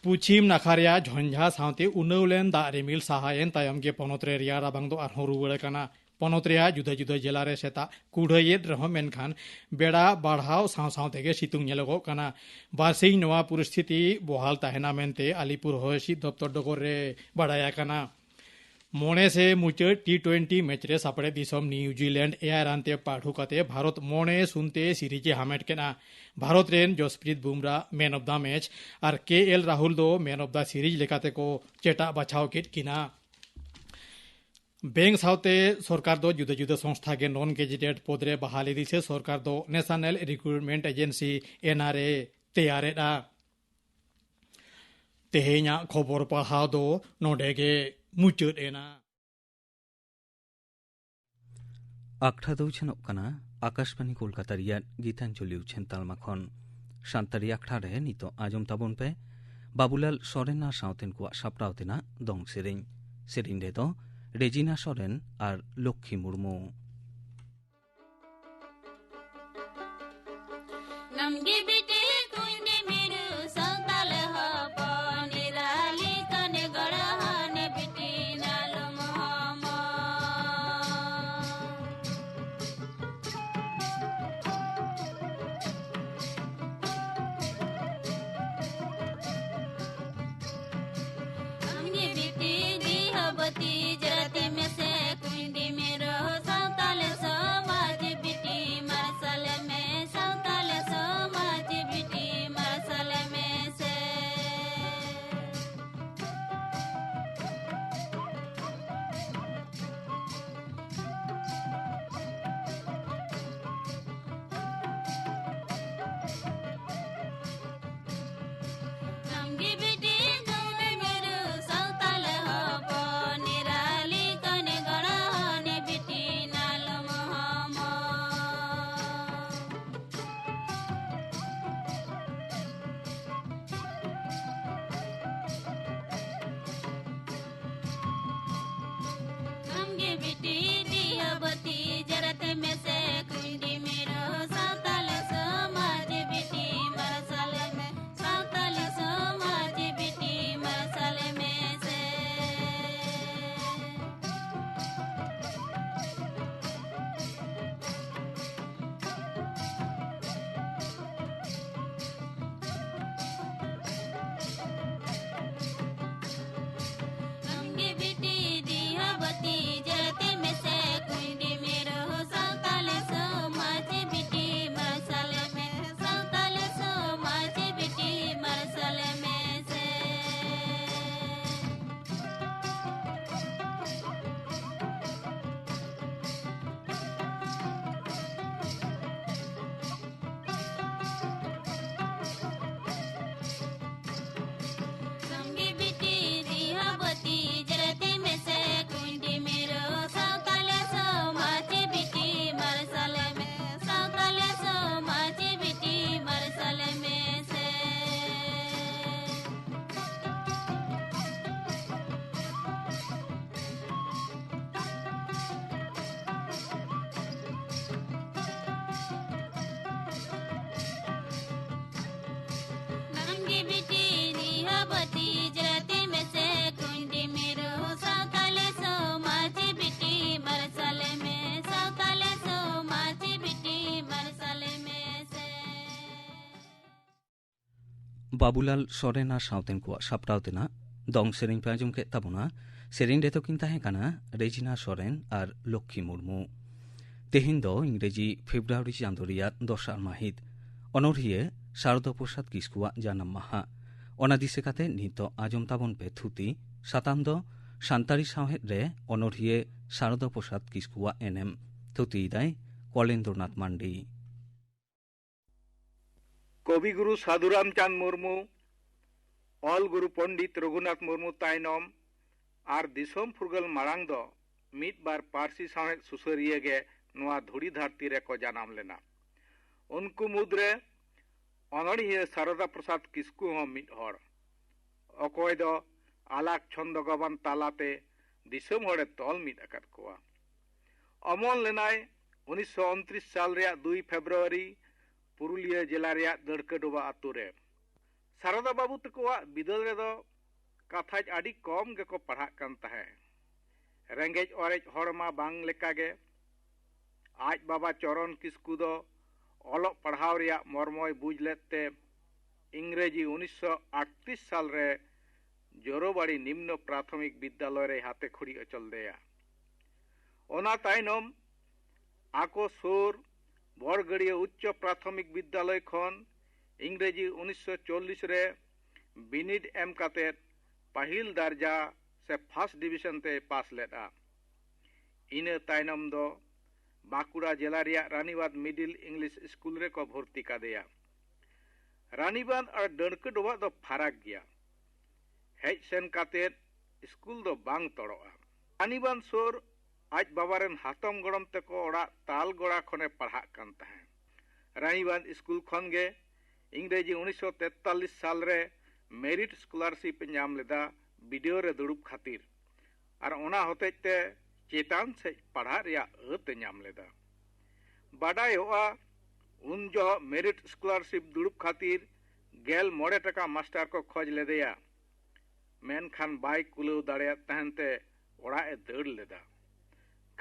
ᱯᱩᱪᱷᱤᱢ ᱱᱟᱠᱷᱟ ᱨᱮᱭᱟᱜ ᱡᱷᱚᱧᱡᱷᱟ ᱥᱟᱶᱛᱮ ᱩᱱᱟᱹᱣ ᱞᱮᱱ ᱫᱟᱜ ᱨᱤᱢᱤᱞ ᱥᱟᱦᱟᱭᱮᱱ ᱛᱟᱭᱚᱢ ᱜᱮ ᱯᱚᱱᱚᱛ ᱨᱮ ᱨᱮᱭᱟᱲ ᱨᱟᱵᱟᱝ ᱫᱚ ᱟᱨᱦᱚᱸ ᱨᱩᱣᱟᱹᱲ ᱟᱠᱟᱱᱟ᱾ ᱯᱚᱱᱚᱛ ᱨᱮᱭᱟᱜ ᱡᱩᱫᱟᱹ ᱡᱩᱫᱟᱹ ᱡᱮᱞᱟ ᱨᱮ ᱥᱮᱛᱟᱜ ᱠᱩᱲᱦᱟᱹᱭᱮᱫ ᱨᱮᱦᱚᱸ, ᱢᱮᱱᱠᱷᱟᱱ ᱵᱮᱲᱟ ᱵᱟᱲᱦᱟᱣ ᱥᱟᱶ ᱥᱟᱶ ᱛᱮᱜᱮ ᱥᱤᱛᱩᱝ ᱧᱮᱞᱚᱜᱚᱜ ᱠᱟᱱᱟ᱾ ᱵᱟᱨᱥᱤᱧ ᱱᱚᱣᱟ ᱯᱚᱨᱤᱥᱛᱷᱤᱛᱤ ᱵᱚᱦᱟᱞ ᱛᱟᱦᱮᱱᱟ ᱢᱮᱱᱛᱮ ᱟᱞᱤᱯᱩᱨ ᱦᱚᱭ ᱦᱤᱸᱥᱤᱫ ᱫᱚᱯᱛᱚᱨ ᱰᱚᱜᱚᱨ ᱨᱮ ᱵᱟᱲᱟᱭ ᱟᱠᱟᱱᱟ᱾ ᱢᱚᱬᱮ ᱥᱮ ᱢᱩᱪᱟᱹᱫ ᱴᱤ ᱴᱩᱭᱮᱱᱴᱤ ᱢᱮᱪ ᱨᱮ ᱥᱟᱯᱲᱮᱫ ᱫᱤᱥᱚᱢ ᱱᱤᱭᱩᱡᱤᱞᱮᱱᱰ ᱮᱭᱟᱭ ᱨᱟᱱ ᱛᱮ ᱯᱟᱹᱰᱷᱩ ᱠᱟᱛᱮ ᱵᱷᱟᱨᱚᱛ ᱢᱚᱬᱮ ᱥᱩᱱ ᱛᱮ ᱥᱤᱨᱤᱡᱽ ᱮ ᱦᱟᱢᱮᱴ ᱠᱮᱫᱼᱟ᱾ ᱵᱷᱟᱨᱚᱛ ᱨᱮᱱ ᱡᱚᱥᱯᱨᱤᱛ ᱵᱩᱢᱨᱟ Man of the Match R K L Rahul ᱫᱚ Man of the Series ᱞᱮᱠᱟᱛᱮ ᱠᱚ ᱪᱮᱴᱟᱜ ᱵᱟᱪᱷᱟᱣ ᱠᱮᱫ ᱠᱤᱱᱟ᱾ ᱵᱮᱝᱠ ᱥᱟᱶᱛᱮ ᱥᱚᱨᱠᱟᱨ ᱫᱚ ᱡᱩᱫᱟᱹ ᱡᱩᱫᱟᱹ ᱥᱚᱝᱥᱛᱷᱟ ᱜᱮ ᱱᱚᱱ ᱜᱮᱡᱮᱴᱮᱰ ᱯᱚᱫᱽ ᱨᱮ ᱵᱟᱦᱟᱞ ᱤᱫᱤ ᱥᱮ ᱥᱚᱨᱠᱟᱨ ᱫᱚ National Recruitment Agency, NRA, ᱛᱮᱭᱟᱨᱮᱫᱼᱟ᱾ ᱛᱮᱦᱮᱧᱟᱜ ᱠᱷᱚᱵᱚᱨ ᱯᱟᱲᱦᱟᱣ ᱫᱚ ᱱᱚᱰᱮ ᱜᱮ ᱢᱩᱪᱟᱹᱫ ᱮᱱᱟ᱾ ᱟᱠᱷᱲᱟ ᱫᱚ ᱩᱪᱷᱟᱹᱱᱚᱜ ᱠᱟᱱᱟ ᱟᱠᱟᱥᱵᱟᱱᱤ ᱠᱳᱞᱠᱟᱛᱟ ᱨᱮᱭᱟᱜ ᱜᱤᱛᱟᱧᱡᱚᱞᱤ ᱩᱪᱷᱟᱹᱱ ᱛᱟᱞᱢᱟ ᱠᱷᱚᱱ᱾ ᱥᱟᱱᱛᱟᱲᱤ ᱟᱠᱷᱲᱟ ᱨᱮ ᱱᱤᱛᱚᱜ ᱟᱸᱡᱚᱢ ᱛᱟᱵᱚᱱ ᱯᱮ ᱵᱟᱵᱩᱞᱟᱞ ᱥᱚᱨᱮᱱ ᱟᱨ ᱥᱟᱶᱛᱮᱱ ᱠᱚᱣᱟᱜ ᱥᱟᱯᱲᱟᱣ ᱛᱮᱱᱟᱜ ᱫᱚᱝ ᱥᱮᱨᱮᱧ᱾ ᱥᱮᱨᱮᱧ ᱨᱮᱫᱚ ᱨᱮᱡᱤᱱᱟ ᱥᱚᱨᱮᱱ ᱟᱨ ᱞᱚᱠᱠᱷᱤ ᱢᱩᱨᱢᱩ᱾ ᱱᱟᱢᱜᱮ ᱵᱤᱴᱤ ᱠᱩᱧᱰᱤ ᱢᱤᱨᱩ ᱥᱟᱱᱛᱟᱞ ᱦᱚᱯᱚᱱ ᱱᱤᱨᱟᱞᱤ ᱠᱟᱱᱮ ᱜᱚᱲᱦᱚᱱ ᱵᱤᱴᱤ ᱱᱟᱞᱚᱢ ᱦᱚᱢᱚ᱾ ᱟᱢᱜᱮ ᱵᱤᱴᱤ ᱡᱤᱦᱚᱵᱚᱛᱤ ᱡᱟᱹᱛᱤ ᱢᱮᱥᱮ ᱠᱩᱧᱰᱤ ᱢᱮᱨᱚ ᱥᱟᱱᱛᱟᱞ ᱥᱚᱢᱟᱡᱽ ᱵᱤᱴᱤ ᱢᱟᱨᱥᱟᱞ ᱢᱮ, ᱥᱟᱱᱛᱟᱞ ᱥᱚᱢᱟᱡᱽ ᱵᱤᱴᱤ ᱢᱟᱨᱥᱟᱞ ᱢᱮᱥᱮ᱾ ᱵᱟᱵᱩᱞᱟᱞ ᱥᱚᱨᱮᱱ ᱟᱨ ᱥᱟᱶᱛᱮᱱ ᱠᱚᱣᱟᱜ ᱥᱟᱯᱲᱟᱣ ᱛᱮᱱᱟᱜ ᱫᱚᱝ ᱥᱮᱨᱮᱧ ᱯᱮ ᱟᱸᱡᱚᱢ ᱠᱮᱫ ᱛᱟᱵᱚᱱᱟ᱾ ᱥᱮᱨᱮᱧ ᱨᱮᱫᱚ ᱠᱤᱱ ᱛᱟᱦᱮᱸ ᱠᱟᱱᱟ ᱨᱮᱡᱤᱱᱟ ᱥᱚᱨᱮᱱ ᱟᱨ ᱞᱚᱠᱠᱷᱤ ᱢᱩᱨᱢᱩ᱾ ᱛᱮᱦᱮᱧ ᱫᱚ ᱤᱝᱨᱮᱡᱤ ᱯᱷᱮᱵᱽᱨᱩᱣᱟᱨᱤ ᱪᱟᱸᱫᱚ ᱨᱮᱭᱟᱜ ᱫᱚᱥᱟᱨ ᱢᱟᱹᱦᱤᱛ᱾ ᱚᱱᱚᱲᱦᱤᱭᱟᱹ ᱥᱟᱨᱚᱫᱟ ᱯᱨᱚᱥᱟᱫᱽ ᱠᱤᱥᱠᱩᱣᱟᱜ ᱡᱟᱱᱟᱢ ᱢᱟᱦᱟ᱾ ᱚᱱᱟ ᱫᱤᱥᱟᱹ ᱠᱟᱛᱮ ᱱᱤᱛᱚᱜ ᱟᱸᱡᱚᱢ ᱛᱟᱵᱚᱱ ᱯᱮ ᱛᱷᱩᱛᱤ᱾ ᱥᱟᱛᱟᱢ ᱫᱚ ᱥᱟᱱᱛᱟᱲᱤ ᱥᱟᱶᱦᱮᱫ ᱨᱮ ᱚᱱᱚᱲᱦᱤᱭᱟᱹ ᱥᱟᱨᱚᱫᱟ ᱯᱨᱚᱥᱟᱫᱽ ᱠᱤᱥᱠᱩᱣᱟᱜ ᱮᱱᱮᱢ᱾ ᱛᱷᱩᱛᱤᱭᱮᱫᱟᱭ ᱠᱚᱞᱮᱱᱫᱨᱚᱱᱟᱛᱷ ᱢᱟᱱᱰᱤ᱾ ᱠᱚᱵᱤᱜᱩᱨᱩ ᱥᱟᱹᱫᱷᱩ ᱨᱟᱢᱪᱟᱸᱫᱽ ᱢᱩᱨᱢᱩ, ᱚᱞ ᱜᱩᱨᱩ ᱯᱚᱱᱰᱤᱛ ᱨᱚᱜᱷᱩᱱᱟᱛᱷ ᱢᱩᱨᱢᱩ ᱛᱟᱭᱱᱚᱢ ᱟᱨ ᱫᱤᱥᱚᱢ ᱯᱷᱩᱨᱜᱟᱹᱞ ᱢᱟᱲᱟᱝ ᱫᱚ ᱢᱤᱫ ᱵᱟᱨ ᱯᱟᱹᱨᱥᱤ ᱥᱟᱶᱦᱮᱫ ᱥᱩᱥᱟᱹᱨᱤᱭᱟᱹ ᱜᱮ ᱱᱚᱣᱟ ᱫᱷᱩᱲᱤ ᱫᱷᱟᱹᱨᱛᱤ ᱨᱮᱠᱚ ᱡᱟᱱᱟᱢ ᱞᱮᱱᱟ᱾ ᱩᱱᱠᱩ ᱢᱩᱫᱽᱨᱮ ᱚᱱᱚᱲᱦᱤᱭᱟᱹ ᱥᱟᱨᱚᱫᱟ ᱯᱨᱚᱥᱟᱫᱽ ᱠᱤᱥᱠᱩ ᱦᱚᱸ ᱢᱤᱫ ᱦᱚᱲ, ᱚᱠᱚᱭ ᱫᱚ ᱟᱞᱟᱠ ᱪᱷᱚᱱᱫᱚ ᱜᱟᱵᱟᱱ ᱛᱟᱞᱟᱛᱮ ᱫᱤᱥᱚᱢ ᱦᱚᱲᱮ ᱛᱚᱞ ᱢᱤᱫ ᱟᱠᱟᱫ ᱠᱚᱣᱟ᱾ ᱚᱢᱚᱱ ᱞᱮᱱᱟᱭ ᱩᱱᱤᱥᱥᱚ ᱩᱱᱛᱨᱤᱥ ᱥᱟᱞ ᱨᱮᱭᱟᱜ ᱫᱩᱭ ᱯᱷᱮᱵᱽᱨᱩᱣᱟᱨᱤ ᱯᱩᱨᱩᱞᱤᱭᱟᱹ ᱡᱮᱞᱟ ᱨᱮᱭᱟᱜ ᱫᱟᱹᱲᱠᱟᱹᱰᱚᱵᱟ ᱟᱛᱳ ᱨᱮ᱾ ᱥᱟᱨᱚᱫᱟ ᱵᱟᱹᱵᱩ ᱛᱟᱠᱚᱣᱟᱜ ᱵᱤᱫᱟᱹᱞ ᱨᱮᱫᱚ ᱠᱟᱛᱷᱟᱡ ᱟᱹᱰᱤ ᱠᱚᱢ ᱜᱮᱠᱚ ᱯᱟᱲᱦᱟᱜ ᱠᱟᱱ ᱛᱟᱦᱮᱸ᱾ ᱨᱮᱸᱜᱮᱡ ᱚᱨᱮᱡ ᱦᱚᱲ ᱢᱟ ᱵᱟᱝ ᱞᱮᱠᱟᱜᱮ᱾ ᱟᱡ ᱵᱟᱵᱟ ᱪᱚᱨᱚᱱ ᱠᱤᱥᱠᱩ ᱫᱚ ᱚᱞᱚᱜ ᱯᱟᱲᱦᱟᱣ ᱨᱮᱭᱟᱜ ᱢᱚᱨᱢᱚᱭ ᱵᱩᱡᱽ ᱞᱮᱫ ᱛᱮ ᱤᱝᱨᱮᱡᱤ ᱩᱱᱤᱥᱥᱚ ᱟᱴᱛᱨᱤᱥ ᱥᱟᱞ ᱨᱮ ᱡᱳᱨᱳᱵᱟᱲᱤ ᱱᱤᱢᱱᱚ ᱯᱨᱟᱛᱷᱚᱢᱤᱠ ᱵᱤᱫᱽᱫᱟᱞᱚᱭ ᱨᱮᱭ ᱦᱟᱛᱮ ᱠᱷᱩᱲᱤ ᱚᱪᱚ ᱞᱮᱫᱮᱭᱟ᱾ ᱚᱱᱟ ᱛᱟᱭᱱᱚᱢ ᱟᱠᱚ ᱥᱩᱨ ᱵᱚᱲᱜᱟᱹᱲᱤᱭᱟᱹ ᱩᱪᱪᱚ ᱯᱨᱟᱛᱷᱚᱢᱤᱠ ᱵᱤᱫᱽᱫᱟᱞᱚᱭ ᱠᱷᱚᱱ ᱤᱝᱨᱮᱡᱤ ᱩᱱᱤᱥᱥᱚ ᱪᱚᱞᱞᱤᱥ ᱨᱮ ᱵᱤᱱᱤᱰ ᱮᱢ ᱠᱟᱛᱮ ᱯᱟᱹᱦᱤᱞ ᱫᱟᱨᱡᱟ ᱥᱮ ᱯᱷᱟᱥᱴ ᱰᱤᱵᱤᱥᱚᱱ ᱛᱮᱭ ᱯᱟᱥ ᱞᱮᱫᱼᱟ᱾ ᱤᱱᱟᱹ ᱛᱟᱭᱱᱚᱢ ᱫᱚ ᱵᱟᱸᱠᱩᱲᱟ ᱡᱮᱞᱟ ᱨᱮᱭᱟᱜ ᱨᱟᱱᱤᱵᱟᱸᱫᱷ ᱢᱤᱰᱤᱞ ᱤᱝᱞᱤᱥ ᱥᱠᱩᱞ ᱨᱮᱠᱚ ᱵᱷᱚᱨᱛᱤ ᱠᱟᱫᱮᱭᱟ᱾ ᱨᱟᱱᱤᱵᱟᱸᱫᱷ ᱟᱨ ᱰᱟᱹᱲᱠᱟᱹ ᱰᱚᱵᱷᱟᱜ ᱫᱚ ᱯᱷᱟᱨᱟᱠ ᱜᱮᱭᱟ᱾ ᱦᱮᱡ ᱥᱮᱱ ᱠᱟᱛᱮ ᱥᱠᱩᱞ ᱫᱚ ᱵᱟᱝ ᱛᱚᱲᱚᱜᱼᱟ᱾ ᱨᱟᱱᱤᱵᱟᱸᱫᱷ ᱥᱩᱨ ᱟᱡ ᱵᱟᱵᱟ ᱨᱮᱱ ᱦᱟᱛᱚᱢ ᱜᱚᱲᱚᱢ ᱛᱮᱠᱚ ᱚᱲᱟᱜ ᱛᱟᱞᱜᱚᱲᱟ ᱠᱷᱚᱱᱮ ᱯᱟᱲᱦᱟᱜ ᱠᱟᱱ ᱛᱟᱦᱮᱸᱫ᱾ ᱨᱟᱱᱤᱵᱟᱸᱫᱷ ᱥᱠᱩᱞ ᱠᱷᱚᱱ ᱜᱮ ᱤᱝᱨᱮᱡᱤ ᱩᱱᱤᱥᱥᱚ ᱛᱮᱛᱟᱞᱤᱥ ᱥᱟᱞ ᱨᱮ ᱢᱮᱨᱤᱴ ᱥᱠᱚᱞᱟᱨᱥᱤᱯ ᱮ ᱧᱟᱢ ᱞᱮᱫᱟ ᱵᱤᱰᱤᱭᱳ ᱨᱮ ᱫᱩᱲᱩᱵ ᱠᱷᱟᱹᱛᱤᱨ, ᱟᱨ ᱚᱱᱟ ᱦᱚᱛᱮᱡ ᱛᱮ ᱪᱮᱛᱟᱱ ᱥᱮᱫ ᱯᱟᱲᱦᱟᱜ ᱨᱮᱭᱟᱜ ᱟᱹᱛ ᱮ ᱧᱟᱢ ᱞᱮᱫᱟ᱾ ᱵᱟᱰᱟᱭᱚᱜᱼᱟ, ᱩᱱ ᱡᱚᱦᱚᱜ ᱢᱮᱨᱤᱴ ᱥᱠᱚᱞᱟᱨᱥᱤᱯ ᱫᱩᱲᱩᱵ ᱠᱷᱟᱹᱛᱤᱨ ᱜᱮᱞ ᱢᱚᱬᱮ ᱴᱟᱠᱟ ᱢᱟᱥᱴᱟᱨ ᱠᱚ ᱠᱷᱚᱡᱽ ᱞᱮᱫᱮᱭᱟ, ᱢᱮᱱᱠᱷᱟᱱ ᱵᱟᱭ ᱠᱩᱞᱟᱹᱣ ᱫᱟᱲᱮᱭᱟᱫ ᱛᱟᱦᱮᱱ ᱛᱮ ᱚᱲᱟᱜ ᱮ ᱫᱟᱹᱲ ᱞᱮᱫᱟ᱾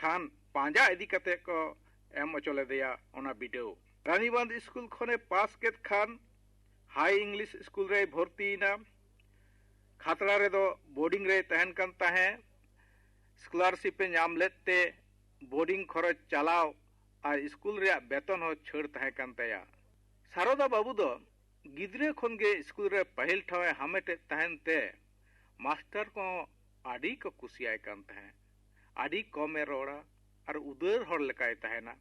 ᱠᱷᱟᱱ ᱯᱟᱸᱡᱟ ᱤᱫᱤ ᱠᱟᱛᱮ ᱠᱚ ᱮᱢ ᱚᱪᱚ ᱞᱮᱫᱮᱭᱟ ᱚᱱᱟ ᱵᱤᱰᱟᱹᱣ᱾ ᱨᱟᱱᱤᱵᱟᱸᱫᱷ ᱥᱠᱩᱞ ᱠᱷᱚᱱᱮ ᱯᱟᱥ ᱠᱮᱫ ᱠᱷᱟᱱ ᱦᱟᱭ ᱤᱝᱞᱤᱥ ᱥᱠᱩᱞ ᱨᱮᱭ ᱵᱷᱚᱨᱛᱤᱭᱮᱱᱟ᱾ ᱠᱷᱟᱛᱲᱟ ᱨᱮᱫᱚ ᱵᱳᱨᱰᱤᱝ ᱨᱮᱭ ᱛᱟᱦᱮᱱ ᱠᱟᱱ ᱛᱟᱦᱮᱸᱫ᱾ ᱥᱠᱚᱞᱟᱨᱥᱤᱯ ᱮ ᱧᱟᱢ ᱞᱮᱫ ᱛᱮ ᱵᱳᱨᱰᱤᱝ ᱠᱷᱚᱨᱚᱪ ᱪᱟᱞᱟᱣ ᱟᱨ ᱥᱠᱩᱞ ᱨᱮᱭᱟᱜ ᱵᱮᱛᱚᱱ ᱦᱚᱸ ᱪᱷᱟᱹᱲ ᱛᱟᱦᱮᱸ ᱠᱟᱱ ᱛᱟᱭᱟ᱾ ᱥᱟᱨᱚᱫᱟ ᱵᱟᱹᱵᱩ ᱫᱚ ᱜᱤᱫᱽᱨᱟᱹ ᱠᱷᱚᱱ ᱜᱮ ᱥᱠᱩᱞ ᱨᱮ ᱯᱟᱹᱦᱤᱞ ᱴᱷᱟᱶ ᱮ ᱦᱟᱢᱮᱴᱮᱫ ᱛᱟᱦᱮᱱ ᱛᱮ ᱢᱟᱥᱴᱟᱨ ᱠᱚᱦᱚᱸ ᱟᱹᱰᱤ ᱠᱚ ᱠᱩᱥᱤᱭᱟᱭ ᱠᱟᱱ ᱛᱟᱦᱮᱸᱫ᱾ ᱟᱹᱰᱤ ᱠᱚᱢ ᱮ ᱨᱚᱲᱟ ᱟᱨ ᱩᱫᱟᱹᱨ ᱦᱚᱲ ᱞᱮᱠᱟᱭ ᱛᱟᱦᱮᱱᱟ᱾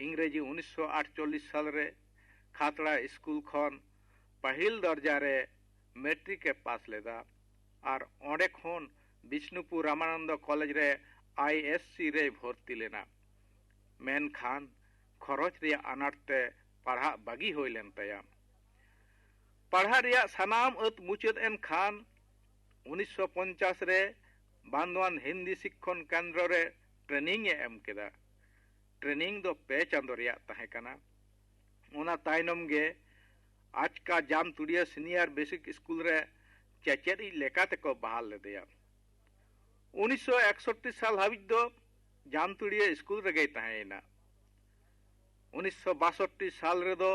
ᱤᱝᱨᱮᱡᱤ ᱩᱱᱤᱥᱥᱚ ᱟᱴᱪᱚᱞᱞᱤᱥ ᱥᱟᱞ ᱨᱮ ᱠᱷᱟᱛᱲᱟ ᱥᱠᱩᱞ ᱠᱷᱚᱱ ᱯᱟᱹᱦᱤᱞ ᱫᱚᱨᱡᱟ ᱨᱮ ᱢᱮᱴᱨᱤᱠ ᱮ ᱯᱟᱥ ᱞᱮᱫᱟ ᱟᱨ ᱚᱸᱰᱮ ᱠᱷᱚᱱ ᱵᱤᱥᱱᱩᱯᱩᱨ ᱨᱟᱢᱟᱱᱚᱱᱫᱚ ᱠᱚᱞᱮᱡᱽ ᱨᱮ ᱟᱭ ᱮᱥ ᱥᱤ ᱨᱮᱭ ᱵᱷᱚᱨᱛᱤ ᱞᱮᱱᱟ᱾ ᱢᱮᱱᱠᱷᱟᱱ ᱠᱷᱚᱨᱚᱪ ᱨᱮᱭᱟᱜ ᱟᱱᱟᱴ ᱛᱮ ᱯᱟᱲᱦᱟᱜ ᱵᱟᱹᱜᱤ ᱦᱩᱭ ᱞᱮᱱ ᱛᱟᱭᱟ᱾ ᱯᱟᱲᱦᱟᱜ ᱨᱮᱭᱟᱜ ᱥᱟᱱᱟᱢ ᱟᱹᱛ ᱢᱩᱪᱟᱹᱫ ᱮᱱ ᱠᱷᱟᱱ ᱩᱱᱤᱥᱥᱚ ᱯᱚᱧᱪᱟᱥ ᱨᱮ ᱵᱟᱱᱫᱣᱟᱱ ᱦᱤᱱᱫᱤ ᱥᱤᱠᱠᱷᱚᱱ ᱠᱮᱱᱫᱨᱚ ᱨᱮ ᱴᱨᱮᱱᱤᱝ ᱮ ᱮᱢ ᱠᱮᱫᱟ᱾ ᱴᱨᱮᱱᱤᱝ ᱫᱚ ᱯᱮ ᱪᱟᱸᱫᱚ ᱨᱮᱭᱟᱜ ᱛᱟᱦᱮᱸ ᱠᱟᱱᱟ᱾ ᱚᱱᱟ ᱛᱟᱭᱱᱚᱢ ᱜᱮ ᱟᱪᱠᱟ ᱡᱟᱢᱛᱩᱲᱤᱭᱟᱹ ᱥᱤᱱᱤᱭᱟᱨ ᱵᱮᱥᱤᱠ ᱥᱠᱩᱞ ᱨᱮ ᱪᱮᱪᱮᱫᱤᱡ ᱞᱮᱠᱟ ᱛᱮᱠᱚ ᱵᱟᱦᱟᱞ ᱞᱮᱫᱮᱭᱟ᱾ ᱩᱱᱤᱥᱥᱚ ᱮᱠᱥᱚᱴᱴᱤ ᱥᱟᱞ ᱦᱟᱹᱵᱤᱡ ᱫᱚ ᱡᱟᱢᱛᱩᱲᱤᱭᱟᱹ ᱥᱠᱩᱞ ᱨᱮᱜᱮᱭ ᱛᱟᱦᱮᱸᱭᱮᱱᱟ᱾ ᱩᱱᱤᱥᱥᱚ ᱵᱟᱥᱚᱴᱴᱤ ᱥᱟᱞ ᱨᱮᱫᱚ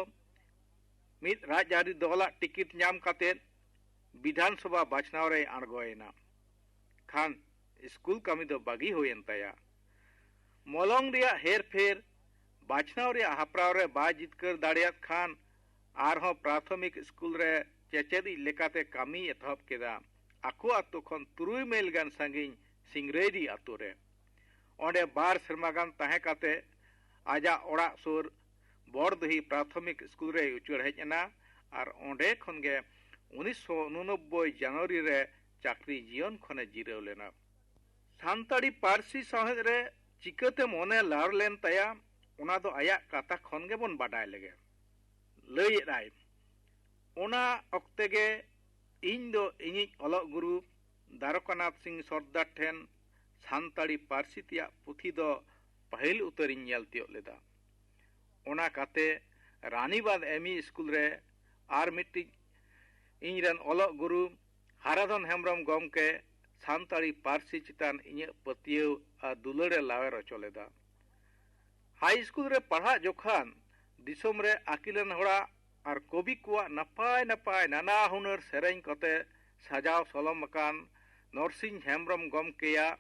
ᱢᱤᱫ ᱨᱟᱡᱽᱟᱹᱨᱤ ᱫᱚᱞᱟᱜ ᱴᱤᱠᱤᱴ ᱧᱟᱢ ᱠᱟᱛᱮ ᱵᱤᱫᱷᱟᱱ ᱥᱚᱵᱷᱟ ᱵᱟᱪᱷᱱᱟᱣ ᱨᱮᱭ ᱟᱬᱜᱚᱭᱮᱱᱟ᱾ ᱠᱷᱟᱱ ᱥᱠᱩᱞ ᱠᱟᱹᱢᱤ ᱫᱚ ᱵᱟᱹᱜᱤ ᱦᱩᱭᱮᱱ ᱛᱟᱭᱟ᱾ ᱢᱚᱞᱚᱝ ᱨᱮᱭᱟᱜ ᱦᱮᱨᱯᱷᱮᱨ, ᱵᱟᱪᱷᱱᱟᱣ ᱨᱮᱭᱟᱜ ᱦᱟᱯᱲᱟᱣ ᱨᱮ ᱵᱟᱭ ᱡᱤᱛᱠᱟᱹᱨ ᱫᱟᱲᱮᱭᱟᱫ ᱠᱷᱟᱱ ᱟᱨᱦᱚᱸ ᱯᱨᱟᱛᱷᱚᱢᱤᱠ ᱥᱠᱩᱞ ᱨᱮ ᱪᱮᱪᱮᱫᱤᱡ ᱞᱮᱠᱟᱛᱮ ᱠᱟᱹᱢᱤᱭ ᱮᱛᱚᱦᱚᱵ ᱠᱮᱫᱟ᱾ ᱟᱠᱚ ᱟᱛᱳ ᱠᱷᱚᱱ ᱛᱩᱨᱩᱭ ᱢᱟᱭᱤᱞ ᱜᱟᱱ ᱥᱟᱺᱜᱤᱧ ᱥᱤᱝᱨᱟᱹᱭᱰᱤ ᱟᱛᱳ ᱨᱮ᱾ ᱚᱸᱰᱮ ᱵᱟᱨ ᱥᱮᱨᱢᱟ ᱜᱟᱱ ᱛᱟᱦᱮᱸ ᱠᱟᱛᱮ ᱟᱡᱟᱜ ᱚᱲᱟᱜ ᱥᱩᱨ ᱵᱚᱲᱫᱤᱦᱤ ᱯᱨᱟᱛᱷᱚᱢᱤᱠ ᱥᱠᱩᱞ ᱨᱮᱭ ᱩᱪᱟᱹᱲ ᱦᱮᱡ ᱮᱱᱟ ᱟᱨ ᱚᱸᱰᱮ ᱠᱷᱚᱱ ᱜᱮ ᱩᱱᱤᱥᱥᱚ ᱩᱱᱩᱱᱚᱵᱵᱳᱭ ᱡᱟᱱᱩᱣᱟᱨᱤ ᱨᱮ ᱪᱟᱹᱠᱨᱤ ᱡᱤᱭᱚᱱ ᱠᱷᱚᱱᱮ ᱡᱤᱨᱟᱹᱣ ᱞᱮᱱᱟ᱾ ᱥᱟᱱᱛᱟᱲᱤ ᱯᱟᱹᱨᱥᱤ ᱥᱟᱶᱦᱮᱫ ᱨᱮ ᱪᱤᱠᱟᱹᱛᱮ ᱢᱚᱱᱮ ᱞᱟᱲ ᱞᱮᱱ ᱛᱟᱭᱟ, ᱚᱱᱟ ᱫᱚ ᱟᱭᱟᱜ ᱠᱟᱛᱷᱟ ᱠᱷᱚᱱ ᱜᱮᱵᱚᱱ ᱵᱟᱰᱟᱭ ᱞᱮᱜᱮ᱾ ᱞᱟᱹᱭᱮᱫ ᱟᱭ, ᱚᱱᱟ ᱚᱠᱛᱮ ᱜᱮ ᱤᱧ ᱫᱚ ᱤᱧᱤᱡ ᱚᱞᱚᱜ ᱜᱩᱨᱩ ᱫᱟᱨᱚᱠᱟᱱᱟᱛᱷ ᱥᱤᱝ ᱥᱚᱨᱫᱟᱨ ᱴᱷᱮᱱ ᱥᱟᱱᱛᱟᱲᱤ ᱯᱟᱹᱨᱥᱤ ᱛᱮᱭᱟᱜ ᱯᱩᱛᱷᱤ ᱫᱚ ᱯᱟᱹᱦᱤᱞ ᱩᱛᱟᱹᱨᱤᱧ ᱧᱮᱞ ᱛᱤᱭᱳᱜ ᱞᱮᱫᱟ᱾ ᱚᱱᱟ ᱠᱟᱛᱮ ᱨᱟᱱᱤᱵᱟᱸᱫᱷ ᱮᱢ ᱤ ᱥᱠᱩᱞ ᱨᱮ ᱟᱨ ᱢᱤᱫᱴᱤᱡ ᱤᱧ ᱨᱮᱱ ᱚᱞᱚᱜ ᱜᱩᱨᱩ ᱦᱟᱨᱟᱫᱷᱚᱱ ᱦᱮᱢᱵᱨᱚᱢ ᱜᱚᱢᱠᱮ ᱥᱟᱱᱛᱟᱲᱤ ᱯᱟᱹᱨᱥᱤ ᱪᱮᱛᱟᱱ ᱤᱧᱟᱹᱜ ᱯᱟᱹᱛᱭᱟᱹᱣ ᱟᱨ ᱫᱩᱞᱟᱹᱲ ᱮ ᱞᱟᱣᱮᱨ ᱦᱚᱪᱚ ᱞᱮᱫᱟ᱾ ᱦᱟᱭ ᱥᱠᱩᱞ ᱨᱮ ᱯᱟᱲᱦᱟᱜ ᱡᱚᱠᱷᱟᱱ ᱫᱤᱥᱚᱢ ᱨᱮ ᱟᱹᱠᱤᱞᱟᱱ ᱦᱚᱲᱟᱜ ᱟᱨ ᱠᱚᱵᱤ ᱠᱚᱣᱟᱜ ᱱᱟᱯᱟᱭ ᱱᱟᱯᱟᱭ ᱱᱟᱱᱟ ᱦᱩᱱᱟᱹᱨ ᱥᱮᱨᱮᱧ ᱠᱚᱛᱮ ᱥᱟᱡᱟᱣ ᱥᱚᱞᱚᱢ ᱟᱠᱟᱱ ᱱᱚᱨᱥᱤᱝ ᱦᱮᱢᱵᱽᱨᱚᱢ ᱜᱚᱢᱠᱮᱭᱟᱜ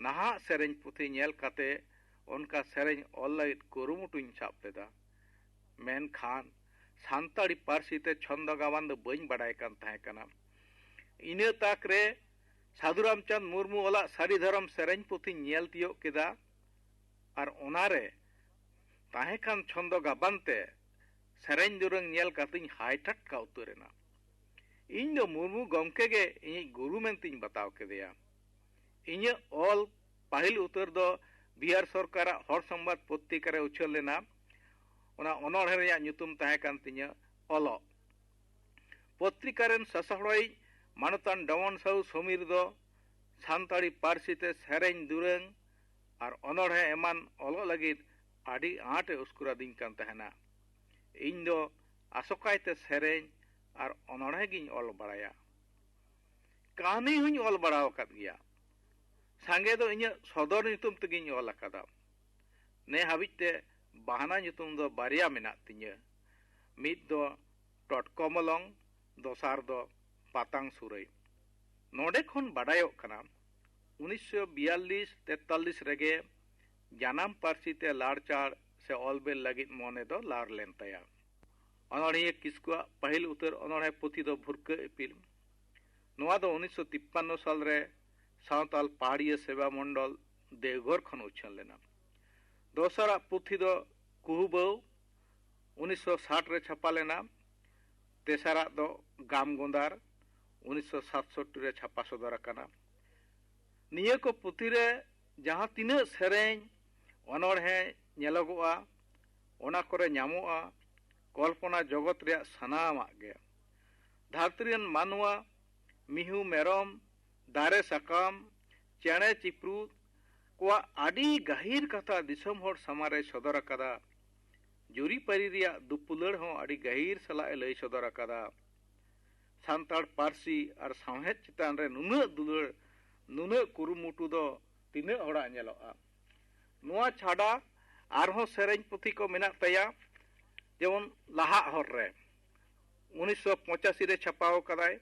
ᱱᱟᱦᱟᱜ ᱥᱮᱨᱮᱧ ᱯᱩᱛᱷᱤ ᱧᱮᱞ ᱠᱟᱛᱮ ᱚᱱᱠᱟ ᱥᱮᱨᱮᱧ ᱚᱞ ᱞᱟᱹᱜᱤᱫ ᱠᱩᱨᱩᱢᱩᱴᱩᱧ ᱥᱟᱵ ᱞᱮᱫᱟ᱾ ᱢᱮᱱᱠᱷᱟᱱ ᱥᱟᱱᱛᱟᱲᱤ ᱯᱟᱹᱨᱥᱤ ᱛᱮ ᱪᱷᱚᱱᱫᱚ ᱜᱟᱵᱟᱱ ᱫᱚ ᱵᱟᱹᱧ ᱵᱟᱰᱟᱭ ᱠᱟᱱ ᱛᱟᱦᱮᱸ ᱠᱟᱱᱟ᱾ ᱤᱱᱟᱹ ᱛᱟᱠ ᱨᱮ ᱥᱟᱹᱫᱷᱩ ᱨᱟᱢᱪᱟᱸᱫᱽ ᱢᱩᱨᱢᱩ ᱚᱞᱟᱜ ᱥᱟᱹᱨᱤ ᱫᱷᱚᱨᱚᱢ ᱥᱮᱨᱮᱧ ᱯᱩᱛᱷᱤᱧ ᱧᱮᱞ ᱛᱤᱭᱳᱜ ᱠᱮᱫᱟ᱾ ᱟᱨ ᱚᱱᱟᱨᱮ ᱛᱟᱦᱮᱸ ᱠᱟᱱ ᱪᱷᱚᱱᱫᱚ ᱜᱟᱵᱟᱱ ᱛᱮ ᱥᱮᱨᱮᱧ ᱫᱩᱨᱟᱹᱝ ᱧᱮᱞ ᱠᱟᱛᱮᱧ ᱦᱟᱭ ᱴᱟᱴᱠᱟ ᱩᱛᱟᱹᱨ ᱮᱱᱟ᱾ ᱤᱧ ᱫᱚ ᱢᱩᱨᱢᱩ ᱜᱚᱢᱠᱮ ᱜᱮ ᱤᱧᱤᱡ ᱜᱩᱨᱩ ᱢᱮᱱᱛᱮᱧ ᱵᱟᱛᱟᱣ ᱠᱮᱫᱮᱭᱟ᱾ ᱤᱧᱟᱹᱜ ᱚᱞ ᱯᱟᱹᱦᱤᱞ ᱩᱛᱟᱹᱨ ᱫᱚ ᱵᱤᱦᱟᱨ ᱥᱚᱨᱠᱟᱨᱟᱜ ᱦᱚᱲ ᱥᱚᱢᱵᱟᱫ ᱯᱚᱛᱨᱤᱠᱟ ᱨᱮ ᱩᱪᱷᱟᱹᱱ ᱞᱮᱱᱟ᱾ ᱚᱱᱟ ᱚᱱᱚᱬᱦᱮ ᱨᱮᱭᱟᱜ ᱧᱩᱛᱩᱢ ᱛᱟᱦᱮᱸ ᱠᱟᱱ ᱛᱤᱧᱟᱹ ᱚᱞᱚᱜ᱾ ᱯᱚᱛᱨᱤᱠᱟ ᱨᱮᱱ ᱥᱟᱥᱟᱯᱲᱟᱣᱤᱡ ᱢᱟᱱᱚᱛᱟᱱ ᱰᱚᱢᱚᱱ ᱥᱟᱦᱩ ᱥᱚᱢᱤᱨ ᱫᱚ ᱥᱟᱱᱛᱟᱲᱤ ᱯᱟᱹᱨᱥᱤ ᱛᱮ ᱥᱮᱨᱮᱧ ᱫᱩᱨᱟᱹᱝ ᱟᱨ ᱚᱱᱚᱬᱦᱮ ᱮᱢᱟᱱ ᱚᱞᱚᱜ ᱞᱟᱹᱜᱤᱫ ᱟᱹᱰᱤ ᱟᱸᱴ ᱮ ᱩᱥᱠᱩᱨᱟᱫᱤᱧ ᱠᱟᱱ ᱛᱟᱦᱮᱱᱟ᱾ ᱤᱧ ᱫᱚ ᱟᱥᱚᱠᱟᱭᱛᱮ ᱥᱮᱨᱮᱧ ᱟᱨ ᱚᱱᱚᱬᱦᱮ ᱜᱤᱧ ᱚᱞ ᱵᱟᱲᱟᱭᱟ᱾ ᱠᱟᱹᱦᱱᱤ ᱦᱚᱸᱧ ᱚᱞ ᱵᱟᱲᱟ ᱟᱠᱟᱫ ᱜᱮᱭᱟ᱾ ᱥᱟᱸᱜᱮ ᱫᱚ ᱤᱧᱟᱹᱜ ᱥᱚᱫᱚᱨ ᱧᱩᱛᱩᱢ ᱛᱮᱜᱤᱧ ᱚᱞ ᱟᱠᱟᱫᱟ᱾ ᱱᱮ ᱦᱟᱹᱵᱤᱡ ᱛᱮ ᱵᱟᱦᱱᱟ ᱧᱩᱛᱩᱢ ᱫᱚ ᱵᱟᱨᱭᱟ ᱢᱮᱱᱟᱜ ᱛᱤᱧᱟᱹ, ᱢᱤᱫ ᱫᱚ ᱴᱚᱴᱠᱚ ᱢᱚᱞᱚᱝ, ᱫᱚᱥᱟᱨ ᱫᱚ ᱯᱟᱛᱟᱝ ᱥᱩᱨᱟᱹᱭ᱾ ᱱᱚᱰᱮ ᱠᱷᱚᱱ ᱵᱟᱰᱟᱭᱚᱜ ᱠᱟᱱᱟ, ᱩᱱᱤᱥᱥᱚ ᱵᱤᱭᱟᱞᱞᱤᱥ ᱛᱮᱛᱟᱞᱞᱤᱥ ᱨᱮᱜᱮ ᱡᱟᱱᱟᱢ ᱯᱟᱹᱨᱥᱤ ᱛᱮ ᱞᱟᱲᱪᱟᱲ ᱥᱮ ᱚᱞ ᱵᱮᱞ ᱞᱟᱹᱜᱤᱫ ᱢᱚᱱᱮ ᱫᱚ ᱞᱟᱲ ᱞᱮᱱ ᱛᱟᱭᱟ᱾ ᱚᱱᱚᱬᱦᱤᱭᱟᱹ ᱠᱤᱥᱠᱩᱣᱟᱜ ᱯᱟᱹᱦᱤᱞ ᱩᱛᱟᱹᱨ ᱚᱱᱚᱬᱦᱮ ᱯᱩᱛᱷᱤ ᱫᱚ ᱵᱷᱩᱨᱠᱟᱹ ᱤᱯᱤᱞ᱾ ᱱᱚᱣᱟ ᱫᱚ ᱩᱱᱤᱥᱥᱚ ᱛᱤᱯᱯᱟᱱᱱᱚ ᱥᱟᱞ ᱨᱮ ᱥᱟᱶᱛᱟᱞ ᱯᱟᱦᱟᱲᱤᱭᱟᱹ ᱥᱮᱵᱟ ᱢᱚᱱᱰᱚᱞ, ᱫᱮᱣᱜᱷᱚᱨ ᱠᱷᱚᱱ ᱩᱪᱷᱟᱹᱱ ᱞᱮᱱᱟ᱾ ᱫᱚᱥᱟᱨᱟᱜ ᱯᱩᱛᱷᱤ ᱫᱚ ᱠᱩᱦᱩᱵᱟᱹᱣ, ᱩᱱᱤᱥᱥᱚ ᱥᱟᱴ ᱨᱮ ᱪᱷᱟᱯᱟ ᱞᱮᱱᱟ᱾ ᱛᱮᱥᱟᱨᱟᱜ ᱫᱚ ᱜᱟᱢ ᱜᱚᱸᱫᱟᱨ, ᱩᱱᱤᱥᱥᱚ ᱥᱟᱛᱥᱚᱴᱴᱤ ᱨᱮ ᱪᱷᱟᱯᱟ ᱥᱚᱫᱚᱨ ᱟᱠᱟᱱᱟ᱾ ᱱᱤᱭᱟᱹ ᱠᱚ ᱯᱩᱛᱷᱤ ᱨᱮ ᱡᱟᱦᱟᱸ ᱛᱤᱱᱟᱹᱜ ᱥᱮᱨᱮᱧ, ᱚᱱᱚᱬᱦᱮ ᱧᱮᱞᱚᱜᱚᱜᱼᱟ, ᱚᱱᱟ ᱠᱚᱨᱮ ᱧᱟᱢᱚᱜᱼᱟ ᱠᱚᱞᱯᱚᱱᱟ ᱡᱚᱜᱚᱛ ᱨᱮᱭᱟᱜ ᱥᱟᱱᱟᱢᱟᱜ ᱜᱮ᱾ ᱫᱷᱟᱹᱨᱛᱤ ᱨᱮᱱ ᱢᱟᱱᱣᱟ, ᱢᱤᱦᱩ ᱢᱮᱨᱚᱢ, ᱫᱟᱨᱮ ᱥᱟᱠᱟᱢ, ᱪᱮᱬᱮ ᱪᱤᱯᱨᱩᱫ ᱠᱚᱣᱟᱜ ᱟᱹᱰᱤ ᱜᱟᱹᱦᱤᱨ ᱠᱟᱛᱷᱟ ᱫᱤᱥᱚᱢ ᱦᱚᱲ ᱥᱟᱢᱟᱝ ᱨᱮᱭ ᱥᱚᱫᱚᱨ ᱟᱠᱟᱫᱟ᱾ ᱡᱩᱨᱤᱯᱟᱹᱨᱤ ᱨᱮᱭᱟᱜ ᱫᱩᱯᱩᱞᱟᱹᱲ ᱦᱚᱸ ᱟᱹᱰᱤ ᱜᱟᱹᱦᱤᱨ ᱥᱟᱞᱟᱜ ᱮ ᱞᱟᱹᱭ ᱥᱚᱫᱚᱨ ᱟᱠᱟᱫᱟ᱾ ᱥᱟᱱᱛᱟᱲ ᱯᱟᱹᱨᱥᱤ ᱟᱨ ᱥᱟᱶᱦᱮᱫ ᱪᱮᱛᱟᱱ ᱨᱮ ᱱᱩᱱᱟᱹᱜ ᱫᱩᱞᱟᱹᱲ, ᱱᱩᱱᱟᱹᱜ ᱠᱩᱨᱩᱢᱩᱴᱩ ᱫᱚ ᱛᱤᱱᱟᱹᱜ ᱦᱚᱲᱟᱜ ᱧᱮᱞᱚᱜᱼᱟ? ᱱᱚᱣᱟ ᱪᱷᱟᱰᱟ ᱟᱨᱦᱚᱸ ᱥᱮᱨᱮᱧ ᱯᱩᱛᱷᱤ ᱠᱚ ᱢᱮᱱᱟᱜ ᱛᱟᱭᱟ᱾ ᱡᱮᱢᱚᱱ ᱞᱟᱦᱟᱜ ᱦᱚᱨ ᱨᱮ ᱩᱱᱤᱥᱥᱚ ᱯᱚᱸᱪᱟᱥᱤ ᱨᱮ ᱪᱷᱟᱯᱟᱣ ᱟᱠᱟᱫᱟᱭ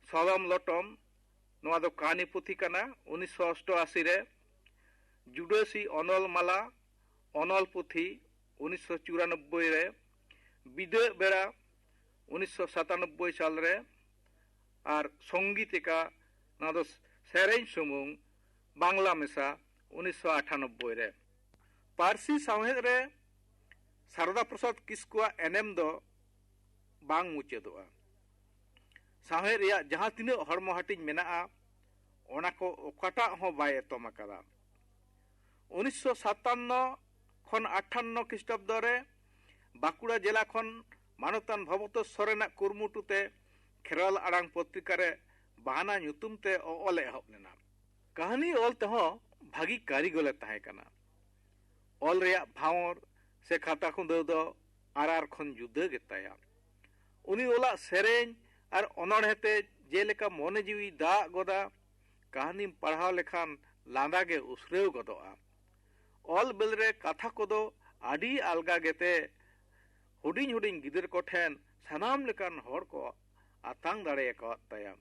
ᱥᱟᱫᱚᱢ ᱞᱚᱴᱚᱢ, ᱱᱚᱣᱟ ᱫᱚ ᱠᱟᱹᱦᱱᱤ ᱯᱩᱛᱷᱤ ᱠᱟᱱᱟ᱾ ᱩᱱᱤᱥᱥᱚ ᱚᱥᱴᱚᱟᱥᱤ ᱨᱮ ᱡᱩᱰᱟᱹᱥᱤ ᱚᱱᱚᱞ ᱢᱟᱞᱟ, ᱚᱱᱚᱞ ᱯᱩᱛᱷᱤ, ᱩᱱᱤᱥᱥᱚ ᱪᱩᱨᱟᱱᱚᱵᱵᱳᱭ ᱨᱮ ᱵᱤᱫᱟᱹᱜ ᱵᱮᱲᱟ, ᱩᱱᱤᱥᱥᱚ ᱥᱟᱛᱟᱱᱚᱵᱵᱳᱭ ᱥᱟᱞ ᱨᱮ, ᱟᱨ ᱥᱚᱝᱜᱤᱛᱤᱠᱟ, ᱱᱚᱣᱟ ᱫᱚ ᱥᱮᱨᱮᱧ ᱥᱩᱢᱩᱝ, ᱵᱟᱝᱞᱟ ᱢᱮᱥᱟ, ᱩᱱᱤᱥᱥᱚ ᱟᱴᱷᱟᱱᱚᱵᱵᱳᱭ ᱨᱮ᱾ ᱯᱟᱹᱨᱥᱤ ᱥᱟᱶᱦᱮᱫ ᱨᱮ ᱥᱟᱨᱚᱫᱟ ᱯᱨᱚᱥᱟᱫᱽ ᱠᱤᱥᱠᱩᱣᱟᱜ ᱮᱱᱮᱢ ᱫᱚ ᱵᱟᱝ ᱢᱩᱪᱟᱹᱫᱚᱜᱼᱟ᱾ ᱥᱟᱶᱦᱮᱫ ᱨᱮᱭᱟᱜ ᱡᱟᱦᱟᱸ ᱛᱤᱱᱟᱹᱜ ᱦᱚᱲᱢᱚ ᱦᱟᱹᱴᱤᱧ ᱢᱮᱱᱟᱜᱼᱟ, ᱚᱱᱟ ᱠᱚ ᱚᱠᱟᱴᱟᱜ ᱦᱚᱸ ᱵᱟᱭ ᱮᱛᱚᱢ ᱟᱠᱟᱫᱟ᱾ ᱩᱱᱤᱥᱥᱚ ᱥᱟᱛᱟᱱᱱᱚ ᱠᱷᱚᱱ ᱟᱴᱷᱟᱱᱱᱚ ᱠᱷᱨᱤᱥᱴᱟᱵᱫᱚ ᱨᱮ ᱵᱟᱸᱠᱩᱲᱟ ᱡᱮᱞᱟ ᱠᱷᱚᱱ ᱢᱟᱱᱚᱛᱟᱱ ᱵᱷᱚᱵᱚᱛᱳᱥ ᱥᱚᱨᱮᱱᱟᱜ ᱠᱩᱨᱩᱢᱩᱴᱩ ᱛᱮ ᱠᱷᱮᱨᱣᱟᱞ ᱟᱲᱟᱝ ᱯᱚᱛᱨᱤᱠᱟ ᱨᱮ ᱵᱟᱦᱟᱱᱟ ᱧᱩᱛᱩᱢ ᱛᱮ ᱚᱞ ᱮᱦᱚᱵ ᱞᱮᱱᱟ᱾ ᱠᱟᱹᱦᱱᱤ ᱚᱞ ᱛᱮᱦᱚᱸ ᱵᱷᱟᱹᱜᱤ ᱠᱟᱹᱨᱤᱜᱚᱞᱮ ᱛᱟᱦᱮᱸ ᱠᱟᱱᱟ᱾ ᱚᱞ ᱨᱮᱭᱟᱜ ᱵᱷᱟᱶᱚᱨ ᱥᱮ ᱠᱷᱟᱛᱟ ᱠᱷᱩᱸᱫᱟᱹᱣ ᱫᱚ ᱟᱨ ᱟᱨ ᱠᱷᱚᱱ ᱡᱩᱫᱟᱹ ᱜᱮᱛᱟᱭᱟ᱾ ᱩᱱᱤ ᱚᱞᱟᱜ ᱥᱮᱨᱮᱧ ᱟᱨ ᱚᱱᱚᱬᱦᱮ ᱛᱮ ᱡᱮᱞᱮᱠᱟ ᱢᱚᱱᱮ ᱡᱤᱣᱤ ᱫᱟᱜ ᱜᱚᱫᱟ, ᱠᱟᱹᱦᱱᱤᱢ ᱯᱟᱲᱦᱟᱣ ᱞᱮᱠᱷᱟᱱ ᱞᱟᱸᱫᱟ ᱜᱮ ᱩᱥᱨᱟᱹᱣ ᱜᱚᱫᱚᱜᱼᱟ᱾ ᱚᱞ ᱵᱮᱞ ᱨᱮ ᱠᱟᱛᱷᱟ ᱠᱚᱫᱚ ᱟᱹᱰᱤ ᱟᱞᱜᱟ ᱜᱮᱛᱮ ᱦᱩᱰᱤᱧ ᱦᱩᱰᱤᱧ ᱜᱤᱫᱟᱹᱨ ᱠᱚᱴᱷᱮᱱ ᱥᱟᱱᱟᱢ ᱞᱮᱠᱟᱱ ᱦᱚᱲ ᱠᱚ ᱟᱛᱟᱝ ᱫᱟᱲᱮ ᱟᱠᱟᱫ ᱛᱟᱭᱟ᱾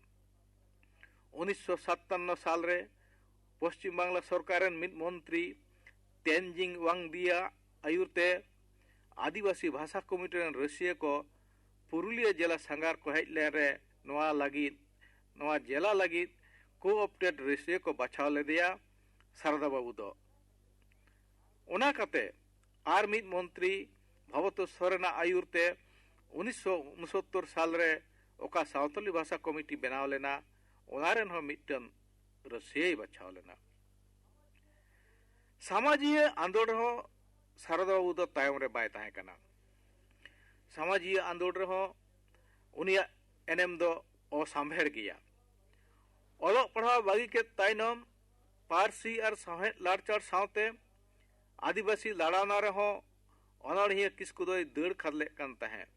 ᱩᱱᱤᱥᱥᱚ ᱥᱟᱛᱟᱱᱱᱚ ᱥᱟᱞ ᱨᱮ ᱯᱚᱥᱪᱤᱢ ᱵᱟᱝᱞᱟ ᱥᱚᱨᱠᱟᱨ ᱨᱮᱱ ᱢᱤᱫ ᱢᱚᱱᱛᱨᱤ ᱛᱮᱱᱡᱤᱝ ᱣᱟᱝᱫᱤᱭᱟ ᱟᱭᱩᱨ ᱛᱮ ᱟᱹᱫᱤᱵᱟᱹᱥᱤ ᱵᱷᱟᱥᱟ ᱠᱚᱢᱤᱴᱤ ᱨᱮᱱ ᱨᱟᱹᱥᱤᱭᱟᱹ ᱠᱚ ᱯᱩᱨᱩᱞᱤᱭᱟᱹ ᱡᱮᱞᱟ ᱥᱟᱸᱜᱷᱟᱨ ᱠᱚ ᱦᱮᱡ ᱞᱮᱱ ᱨᱮ ᱱᱚᱣᱟ ᱞᱟᱹᱜᱤᱫ, ᱱᱚᱣᱟ ᱡᱮᱞᱟ ᱞᱟᱹᱜᱤᱫ ᱠᱳ-ᱚᱯᱴᱮᱰ ᱨᱟᱹᱥᱤᱭᱟᱹ ᱠᱚ ᱵᱟᱪᱷᱟᱣ ᱞᱮᱫᱮᱭᱟ ᱥᱟᱨᱫᱟ ᱵᱟᱹᱵᱩ ᱫᱚ᱾ ᱚᱱᱟ ᱠᱟᱛᱮ ᱟᱨ ᱢᱤᱫ ᱢᱚᱱᱛᱨᱤ ᱵᱷᱚᱵᱚᱛᱳᱥ ᱥᱚᱨᱮᱱᱟᱜ ᱟᱹᱭᱩᱨ ᱛᱮ ᱩᱱᱤᱥᱥᱚ ᱩᱱᱥᱚᱛᱛᱚᱨ ᱥᱟᱞ ᱨᱮ ᱚᱠᱟ ᱥᱟᱶᱛᱟᱞᱤ ᱵᱷᱟᱥᱟ ᱠᱚᱢᱤᱴᱤ ᱵᱮᱱᱟᱣ ᱞᱮᱱᱟ, ᱚᱱᱟ ᱨᱮᱱ ᱦᱚᱸ ᱢᱤᱫᱴᱟᱝ ᱨᱟᱹᱥᱤᱭᱟᱹᱭ ᱵᱟᱪᱷᱟᱣ ᱞᱮᱱᱟ᱾ ᱥᱟᱢᱟᱡᱤᱭᱟᱹ ᱟᱸᱫᱳᱲ ᱨᱮᱦᱚᱸ ᱥᱟᱨᱚᱫᱟ ᱵᱟᱹᱵᱩ ᱫᱚ ᱛᱟᱭᱚᱢ ᱨᱮ ᱵᱟᱭ ᱛᱟᱦᱮᱸ ᱠᱟᱱᱟ᱾ ᱥᱟᱢᱟᱡᱤᱭᱟᱹ ᱟᱸᱫᱳᱲ ᱨᱮᱦᱚᱸ ᱩᱱᱤᱭᱟᱜ ᱮᱱᱮᱢ ᱫᱚ ᱚᱥᱟᱢᱵᱷᱮᱲ ᱜᱮᱭᱟ᱾ ᱚᱞᱚᱜ ᱯᱟᱲᱦᱟᱣ ᱵᱟᱹᱜᱤ ᱠᱮᱫ ᱛᱟᱭᱱᱚᱢ ᱯᱟᱹᱨᱥᱤ ᱟᱨ ᱥᱟᱶᱦᱮᱫ ᱞᱟᱲᱪᱟᱲ ᱥᱟᱶᱛᱮ ᱟᱹᱫᱤᱵᱟᱹᱥᱤ ᱞᱟᱲᱟᱣᱱᱟ ᱨᱮᱦᱚᱸ ᱚᱱᱚᱬᱦᱤᱭᱟᱹ ᱠᱤᱥᱠᱩ ᱫᱚᱭ ᱫᱟᱹᱲ ᱠᱷᱟᱫᱽᱞᱮᱫ ᱠᱟᱱ ᱛᱟᱦᱮᱸᱫ᱾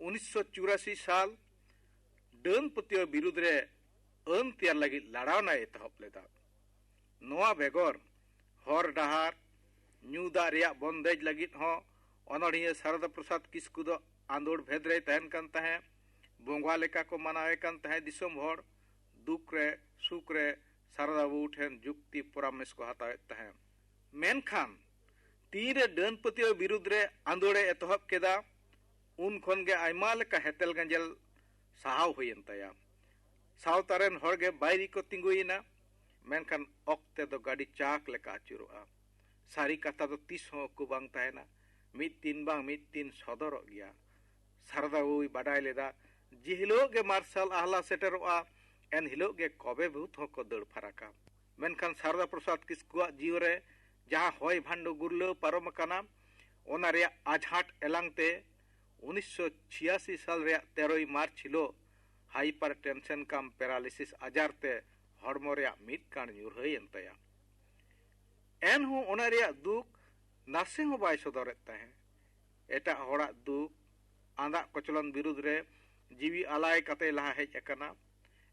ᱩᱱᱤᱥᱥᱚ ᱪᱩᱨᱟᱥᱤ ᱥᱟᱞ ᱰᱟᱹᱱ ᱯᱟᱹᱛᱭᱟᱹᱣ ᱵᱤᱨᱩᱫᱽ ᱨᱮ ᱟᱹᱱ ᱛᱮᱭᱟᱨ ᱞᱟᱹᱜᱤᱫ ᱞᱟᱲᱟᱣᱱᱟᱭ ᱮᱛᱚᱦᱚᱵ ᱞᱮᱫᱟ᱾ ᱱᱚᱣᱟ ᱵᱮᱜᱚᱨ ᱦᱚᱨ ᱰᱟᱦᱟᱨ, ᱧᱩ ᱫᱟᱜ ᱨᱮᱭᱟᱜ ᱵᱚᱱᱫᱮᱡ ᱞᱟᱹᱜᱤᱫ ᱦᱚᱸ ᱚᱱᱚᱲᱦᱤᱭᱟᱹ ᱥᱟᱨᱚᱫᱟ ᱯᱨᱚᱥᱟᱫᱽ ᱠᱤᱥᱠᱩ ᱫᱚ ᱟᱸᱫᱳᱲ ᱵᱷᱮᱫ ᱨᱮᱭ ᱛᱟᱦᱮᱱ ᱠᱟᱱ ᱛᱟᱦᱮᱸᱫ᱾ ᱵᱚᱸᱜᱟ ᱞᱮᱠᱟ ᱠᱚ ᱢᱟᱱᱟᱣᱮ ᱠᱟᱱ ᱛᱟᱦᱮᱸᱫ ᱫᱤᱥᱚᱢ ᱦᱚᱲ᱾ ᱫᱩᱠ ᱨᱮ, ᱥᱩᱠ ᱨᱮ ᱥᱟᱨᱚᱫᱟ ᱵᱟᱹᱵᱩ ᱴᱷᱮᱱ ᱡᱩᱠᱛᱤ ᱯᱚᱨᱟᱢᱮᱥ ᱠᱚ ᱦᱟᱛᱟᱣᱮᱫ ᱛᱟᱦᱮᱸᱫ᱾ ᱢᱮᱱᱠᱷᱟᱱ ᱛᱤᱱᱨᱮ ᱰᱟᱹᱱ ᱯᱟᱹᱛᱭᱟᱹᱣ ᱵᱤᱨᱩᱫᱽ ᱨᱮ ᱟᱸᱫᱳᱲᱮ ᱮᱛᱚᱦᱚᱵ ᱠᱮᱫᱟ, ᱩᱱ ᱠᱷᱚᱱ ᱜᱮ ᱟᱭᱢᱟ ᱞᱮᱠᱟ ᱦᱮᱛᱮᱞ ᱜᱟᱸᱡᱮᱞ ᱥᱟᱦᱟᱣ ᱦᱩᱭᱮᱱ ᱛᱟᱭᱟ᱾ ᱥᱟᱶᱛᱟ ᱨᱮᱱ ᱦᱚᱲ ᱜᱮ ᱵᱟᱹᱭᱨᱤ ᱠᱚ ᱛᱤᱸᱜᱩᱭᱮᱱᱟ, ᱢᱮᱱᱠᱷᱟᱱ ᱚᱠᱛᱮ ᱫᱚ ᱜᱟᱹᱰᱤ ᱪᱟᱠ ᱞᱮᱠᱟ ᱟᱹᱪᱩᱨᱚᱜᱼᱟ᱾ ᱥᱟᱹᱨᱤ ᱠᱟᱛᱷᱟ ᱫᱚ ᱛᱤᱥ ᱦᱚᱸ ᱩᱠᱩ ᱵᱟᱝ ᱛᱟᱦᱮᱱᱟ᱾ ᱢᱤᱫ ᱫᱤᱱ ᱵᱟᱝ ᱢᱤᱫ ᱫᱤᱱ ᱥᱚᱫᱚᱨᱚᱜ ᱜᱮᱭᱟ᱾ ᱥᱟᱨᱫᱟ ᱵᱟᱹᱵᱩᱭ ᱵᱟᱰᱟᱭ ᱞᱮᱫᱟ, ᱡᱮ ᱦᱤᱞᱳᱜ ᱜᱮ ᱢᱟᱨᱥᱟᱞ ᱟᱦᱞᱟ ᱥᱮᱴᱮᱨᱚᱜᱼᱟ, ᱮᱱ ᱦᱤᱞᱳᱜ ᱜᱮ ᱠᱚᱵᱮ ᱵᱷᱩᱛ ᱦᱚᱸᱠᱚ ᱫᱟᱹᱲ ᱯᱷᱟᱨᱟᱠᱟ᱾ ᱢᱮᱱᱠᱷᱟᱱ ᱥᱟᱨᱫᱟ ᱯᱨᱚᱥᱟᱫᱽ ᱠᱤᱥᱠᱩᱣᱟᱜ ᱡᱤᱭᱚᱱ ᱨᱮ ᱡᱟᱦᱟᱸ ᱦᱚᱭ ᱵᱷᱟᱱᱰᱚ ᱜᱩᱨᱞᱟᱹᱣ ᱯᱟᱨᱚᱢ ᱟᱠᱟᱱᱟ, ᱚᱱᱟ ᱨᱮᱭᱟᱜ ᱟᱡᱷᱟᱴ ᱮᱞᱟᱝ ᱛᱮ ᱩᱱᱤᱥᱥᱚ ᱪᱷᱤᱭᱟᱥᱤ ᱥᱟᱞ ᱨᱮᱭᱟᱜ ᱛᱮᱨᱚᱭ ᱢᱟᱨᱪ ᱦᱤᱞᱳᱜ ᱦᱟᱭᱯᱟᱨ ᱴᱮᱱᱥᱮᱱ ᱠᱟᱢ ᱯᱮᱨᱟᱞᱤᱥᱤᱥ ᱟᱡᱟᱨ ᱛᱮ ᱦᱚᱲᱢᱚ ᱨᱮᱭᱟᱜ ᱢᱤᱫ ᱠᱟᱬ ᱧᱩᱨᱦᱟᱹᱭᱮᱱ ᱛᱟᱭᱟ᱾ ᱮᱱᱦᱚᱸ ᱚᱱᱟ ᱨᱮᱭᱟᱜ ᱫᱩᱠ ᱱᱟᱥᱮ ᱦᱚᱸ ᱵᱟᱭ ᱥᱚᱫᱚᱨᱮᱫ ᱛᱟᱦᱮᱸ᱾ ᱮᱴᱟᱜ ᱦᱚᱲᱟᱜ ᱫᱩᱠ ᱟᱸᱫᱟᱜ ᱠᱚᱪᱞᱚᱱ ᱵᱤᱨᱩᱫᱽ ᱨᱮ ᱡᱤᱣᱤ ᱟᱞᱟᱭ ᱠᱟᱛᱮ ᱞᱟᱦᱟ ᱦᱮᱡ ᱟᱠᱟᱱᱟ᱾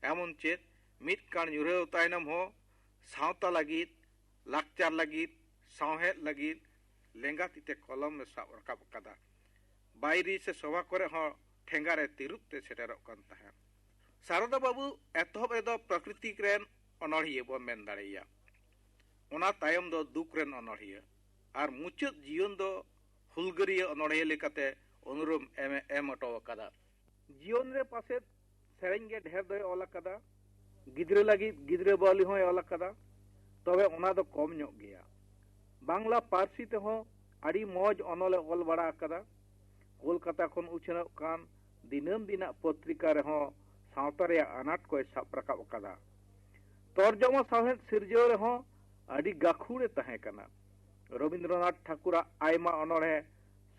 ᱮᱢᱚᱱ ᱪᱮᱫ ᱢᱤᱫ ᱠᱟᱬ ᱧᱩᱨᱦᱟᱹᱣ ᱛᱟᱭᱱᱚᱢ ᱦᱚᱸ ᱥᱟᱶᱛᱟ ᱞᱟᱹᱜᱤᱫ, ᱞᱟᱠᱪᱟᱨ ᱞᱟᱹᱜᱤᱫ, ᱥᱟᱶᱦᱮᱫ ᱞᱟᱹᱜᱤᱫ ᱞᱮᱸᱜᱟ ᱛᱤ ᱛᱮ ᱠᱚᱞᱚᱢ ᱮ ᱥᱟᱵ ᱨᱟᱠᱟᱵ ᱟᱠᱟᱫᱟ᱾ ᱵᱟᱭᱨᱤ ᱥᱮ ᱥᱚᱵᱷᱟ ᱠᱚᱨᱮ ᱦᱚᱸ ᱴᱷᱮᱸᱜᱟ ᱨᱮ ᱛᱤᱨᱩᱵ ᱛᱮ ᱥᱮᱴᱮᱨᱚᱜ ᱠᱟᱱ ᱛᱟᱦᱮᱸᱫ᱾ ᱥᱟᱨᱚᱫᱟ ᱵᱟᱹᱵᱩ ᱮᱛᱚᱦᱚᱵ ᱨᱮᱫᱚ ᱯᱨᱟᱠᱨᱤᱛᱤᱠ ᱨᱮᱱ ᱚᱱᱚᱲᱦᱤᱭᱟᱹ ᱵᱚᱱ ᱢᱮᱱ ᱫᱟᱲᱮᱭᱟᱭᱟ᱾ ᱚᱱᱟ ᱛᱟᱭᱚᱢ ᱫᱚ ᱫᱩᱠ ᱨᱮᱱ ᱚᱱᱚᱲᱦᱤᱭᱟᱹ ᱟᱨ ᱢᱩᱪᱟᱹᱫ ᱡᱤᱭᱚᱱ ᱫᱚ ᱦᱩᱞᱜᱟᱹᱨᱤᱭᱟᱹ ᱚᱱᱚᱲᱦᱤᱭᱟᱹ ᱞᱮᱠᱟᱛᱮ ᱩᱱᱩᱨᱩᱢ ᱮᱢ, ᱮᱢ ᱦᱚᱴᱚ ᱟᱠᱟᱫᱟ᱾ ᱡᱤᱭᱚᱱ ᱨᱮ ᱯᱟᱥᱮᱫ ᱥᱮᱨᱮᱧ ᱜᱮ ᱰᱷᱮᱨ ᱫᱚᱭ ᱚᱞ ᱟᱠᱟᱫᱟ᱾ ᱜᱤᱫᱽᱨᱟᱹ ᱞᱟᱹᱜᱤᱫ ᱜᱤᱫᱽᱨᱟᱹ ᱵᱟᱹᱣᱞᱤ ᱦᱚᱸᱭ ᱚᱞ ᱟᱠᱟᱫᱟ᱾ ᱛᱚᱵᱮ ᱚᱱᱟ ᱫᱚ ᱠᱚᱢ ᱧᱚᱜ ᱜᱮᱭᱟ᱾ ᱵᱟᱝᱞᱟ ᱯᱟᱹᱨᱥᱤ ᱛᱮᱦᱚᱸ ᱟᱹᱰᱤ ᱢᱚᱡᱽ ᱚᱱᱚᱞᱮ ᱚᱞ ᱵᱟᱲᱟ ᱟᱠᱟᱫᱟ᱾ ᱠᱳᱞᱠᱟᱛᱟ ᱠᱷᱚᱱ ᱩᱪᱷᱟᱹᱱᱚᱜ ᱠᱟᱱ ᱫᱤᱱᱟᱹᱢ ᱫᱤᱱᱟᱜ ᱯᱚᱛᱨᱤᱠᱟ ᱨᱮᱦᱚᱸ ᱥᱟᱶᱛᱟ ᱨᱮᱭᱟᱜ ᱟᱱᱟᱴ ᱠᱚᱭ ᱥᱟᱵ ᱨᱟᱠᱟᱵ ᱟᱠᱟᱫᱟ᱾ ᱛᱚᱨᱡᱚᱢᱟ ᱥᱟᱶᱦᱮᱫ ᱥᱤᱨᱡᱟᱹᱣ ᱨᱮᱦᱚᱸ ᱟᱹᱰᱤ ᱜᱟᱹᱠᱷᱩᱲᱮ ᱛᱟᱦᱮᱸ ᱠᱟᱱᱟ᱾ ᱨᱚᱵᱤᱱᱫᱨᱚᱱᱟᱛᱷ ᱴᱷᱟᱹᱠᱩᱨᱟᱜ ᱟᱭᱢᱟ ᱚᱱᱚᱬᱦᱮ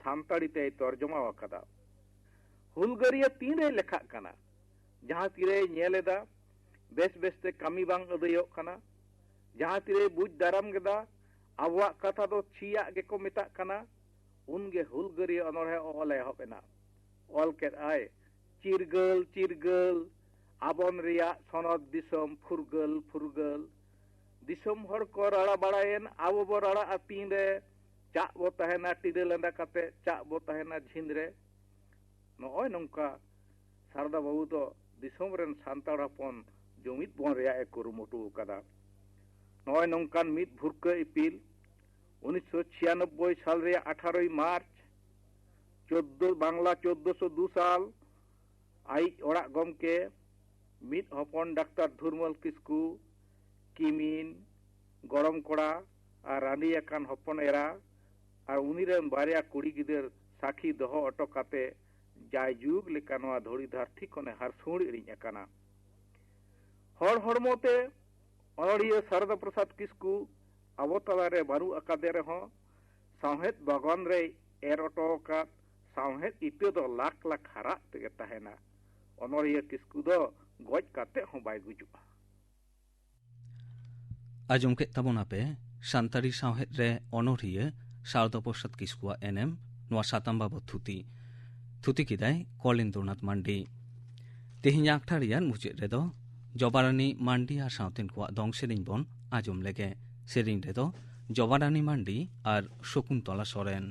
ᱥᱟᱱᱛᱟᱲᱤ ᱛᱮᱭ ᱛᱚᱨᱡᱚᱢᱟ ᱟᱠᱟᱫᱟ᱾ ᱦᱩᱞᱜᱟᱹᱨᱤᱭᱟᱹ ᱛᱤᱱᱨᱮᱭ ᱞᱮᱠᱷᱟᱜ ᱠᱟᱱᱟ? ᱡᱟᱦᱟᱸ ᱛᱤᱨᱮᱭ ᱧᱮᱞ ᱮᱫᱟ ᱵᱮᱥ ᱵᱮᱥᱛᱮ ᱠᱟᱹᱢᱤ ᱵᱟᱝ ᱟᱹᱫᱟᱹᱭᱚᱜ ᱠᱟᱱᱟ, ᱡᱟᱦᱟᱸ ᱛᱤᱨᱮᱭ ᱵᱩᱡᱽ ᱫᱟᱨᱟᱢ ᱠᱮᱫᱟ ᱟᱵᱚᱣᱟᱜ ᱠᱟᱛᱷᱟ ᱫᱚ ᱪᱷᱤᱭᱟᱜ ᱜᱮᱠᱚ ᱢᱮᱛᱟᱜ ᱠᱟᱱᱟ, ᱩᱱᱜᱮ ᱦᱩᱞᱜᱟᱹᱨᱤᱭᱟᱹ ᱚᱱᱚᱬᱦᱮ ᱚᱞ ᱮ ᱮᱦᱚᱵ ᱮᱱᱟ᱾ ᱚᱞ ᱠᱮᱫ ᱟᱭ, ᱪᱤᱨᱜᱟᱹᱞ, ᱪᱤᱨᱜᱟᱹᱞ, ᱟᱵᱚᱱ ᱨᱮᱭᱟᱜ ᱥᱚᱱᱚᱛ ᱫᱤᱥᱚᱢ ᱯᱷᱩᱨᱜᱟᱹᱞ, ᱯᱷᱩᱨᱜᱟᱹᱞ᱾ ᱫᱤᱥᱚᱢ ᱦᱚᱲ ᱠᱚ ᱨᱟᱲᱟ ᱵᱟᱲᱟᱭᱮᱱ, ᱟᱵᱚ ᱵᱚ ᱨᱟᱲᱟᱜᱼᱟ ᱛᱤᱱᱨᱮ? ᱪᱟᱜ ᱵᱚ ᱛᱟᱦᱮᱱᱟ ᱴᱤᱰᱟᱹ ᱞᱟᱸᱫᱟ ᱠᱟᱛᱮ, ᱪᱟᱜ ᱵᱚ ᱛᱟᱦᱮᱱᱟ ᱡᱷᱤᱸᱫᱽᱨᱮ᱾ ᱱᱚᱜᱼᱚᱭ ᱱᱚᱝᱠᱟ ᱥᱟᱨᱫᱟ ᱵᱟᱹᱵᱩ ᱫᱚ ᱫᱤᱥᱚᱢ ᱨᱮᱱ ᱥᱟᱱᱛᱟᱲ ᱦᱚᱯᱚᱱ ᱡᱩᱢᱤᱫ ᱵᱚᱱ ᱨᱮᱭᱟᱜ ᱮ ᱠᱩᱨᱩᱢᱩᱴᱩ ᱟᱠᱟᱫᱟ᱾ ᱱᱚᱜᱼᱚᱭ ᱱᱚᱝᱠᱟᱱ ᱢᱤᱫ ᱵᱷᱩᱨᱠᱟᱹ ᱤᱯᱤᱞ ᱩᱱᱤᱥᱥᱚ ᱪᱷᱤᱭᱟᱱᱚᱵᱵᱳᱭ ᱥᱟᱞ ᱨᱮᱭᱟᱜ ᱟᱴᱷᱟᱨᱚᱭ ᱢᱟᱨᱪ, ᱪᱳᱫᱽᱫᱳ ᱵᱟᱝᱞᱟ ᱪᱳᱫᱽᱫᱳᱥᱚ ᱫᱩ ᱥᱟᱞ, ᱟᱭᱤᱡ ᱚᱲᱟᱜ ᱜᱚᱢᱠᱮ, ᱢᱤᱫ ᱦᱚᱯᱚᱱ ᱰᱟᱠᱛᱟᱨ ᱫᱷᱩᱨᱢᱟᱞ ᱠᱤᱥᱠᱩ, ᱠᱤᱢᱤᱱ, ᱜᱚᱲᱚᱢ ᱠᱚᱲᱟ ᱟᱨ ᱨᱟᱺᱰᱤ ᱟᱠᱟᱱ ᱦᱚᱯᱚᱱ ᱮᱨᱟ ᱟᱨ ᱩᱱᱤ ᱨᱮᱱ ᱵᱟᱨᱭᱟ ᱠᱩᱲᱤ ᱜᱤᱫᱟᱹᱨ ᱥᱟᱹᱠᱷᱤ ᱫᱚᱦᱚ ᱚᱴᱚ ᱠᱟᱛᱮ ᱡᱟᱭᱡᱩᱜᱽ ᱞᱮᱠᱟ ᱱᱚᱣᱟ ᱫᱷᱩᱲᱤ ᱫᱷᱟᱹᱨᱛᱤ ᱠᱷᱚᱱᱮ ᱦᱟᱹᱨᱥᱩᱲ ᱤᱲᱤᱡ ᱟᱠᱟᱱᱟ᱾ ᱦᱚᱲ ᱦᱚᱲᱢᱚ ᱛᱮ ᱚᱱᱚᱲᱤᱭᱟᱹ ᱥᱟᱨᱚᱫᱟ ᱯᱨᱚᱥᱟᱫᱽ ᱠᱤᱥᱠᱩ ᱟᱵᱚ ᱛᱟᱞᱟᱨᱮ ᱵᱟᱹᱱᱩᱜ ᱟᱠᱟᱫᱮ ᱨᱮᱦᱚᱸ, ᱥᱟᱶᱦᱮᱫ ᱵᱟᱜᱽᱣᱟᱱ ᱨᱮᱭ ᱮᱨ ᱚᱴᱚ ᱟᱠᱟᱫ ᱥᱟᱶᱦᱮᱫ ᱤᱛᱟᱹ ᱫᱚ ᱞᱟᱠᱷ ᱞᱟᱠᱷ ᱦᱟᱨᱟᱜ ᱛᱮᱜᱮ ᱛᱟᱦᱮᱱᱟ᱾ ᱚᱱᱚᱲᱤᱭᱟᱹ ᱠᱤᱥᱠᱩ ᱫᱚ ᱜᱚᱡ ᱠᱟᱛᱮ ᱦᱚᱸ ᱵᱟᱭ ᱜᱩᱡᱩᱜᱼᱟ᱾ ᱟᱸᱡᱚᱢ ᱠᱮᱫ ᱛᱟᱵᱚᱱᱟᱯᱮ ᱥᱟᱱᱛᱟᱲᱤ ᱥᱟᱶᱦᱮᱫ ᱨᱮ ᱚᱱᱚᱲᱦᱤᱭᱟᱹ ᱥᱟᱨᱚᱫᱟ ᱯᱨᱚᱥᱟᱫᱽ ᱠᱤᱥᱠᱩᱣᱟᱜ ᱮᱱᱮᱢ, ᱱᱚᱣᱟ ᱥᱟᱛᱟᱢ ᱵᱟᱵᱚᱫ ᱛᱷᱩᱛᱤ᱾ ᱛᱷᱩᱛᱤ ᱠᱮᱫᱟᱭ ᱠᱚᱞᱤᱱᱫᱨᱚᱱᱟᱛᱷ ᱢᱟᱱᱰᱤ᱾ ᱛᱮᱦᱮᱧ ᱟᱠᱷᱲᱟ ᱨᱮᱭᱟᱜ ᱢᱩᱪᱟᱹᱫ ᱨᱮᱫᱚ ᱡᱚᱵᱟᱨᱟᱱᱤ ᱢᱟᱱᱰᱤ ᱟᱨ ᱥᱟᱶᱛᱮᱱ ᱠᱚᱣᱟᱜ ᱫᱚᱝ ᱥᱮᱨᱮᱧ ᱵᱚᱱ ᱟᱸᱡᱚᱢ ᱞᱮᱜᱮ᱾ ᱥᱮᱨᱮᱧ ᱨᱮᱫᱚ ᱡᱚᱵᱟᱨᱟᱱᱤ ᱢᱟᱱᱰᱤ ᱟᱨ ᱥᱚᱠᱩᱱᱛᱚᱞᱟ ᱥᱚᱨᱮᱱ᱾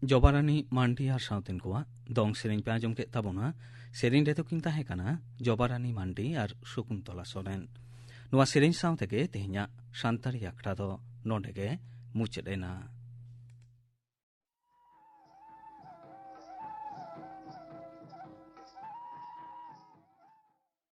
ᱡᱚᱵᱟᱨᱟᱱᱤ ᱢᱟᱱᱰᱤ ᱟᱨ ᱥᱟᱶᱛᱮᱱ ᱠᱚᱣᱟᱜ ᱫᱚᱝ ᱥᱮᱨᱮᱧ ᱯᱮ ᱟᱸᱡᱚᱢ ᱠᱮᱫ ᱛᱟᱵᱚᱱᱟ᱾ ᱥᱮᱨᱮᱧ ᱨᱮᱫᱚ ᱠᱤᱱ ᱛᱟᱦᱮᱸ ᱠᱟᱱᱟ ᱡᱚᱵᱟᱨᱟᱱᱤ ᱢᱟᱱᱰᱤ ᱟᱨ ᱥᱚᱠᱩᱱᱛᱚᱞᱟ ᱥᱚᱨᱮᱱ᱾ ᱱᱚᱣᱟ ᱥᱮᱨᱮᱧ ᱥᱟᱶ ᱛᱮᱜᱮ ᱛᱮᱦᱮᱧᱟᱜ ᱥᱟᱱᱛᱟᱲᱤ ᱟᱠᱷᱲᱟ ᱫᱚ ᱱᱚᱰᱮ ᱜᱮ ᱢᱩᱪᱟᱹᱫ ᱮᱱᱟ᱾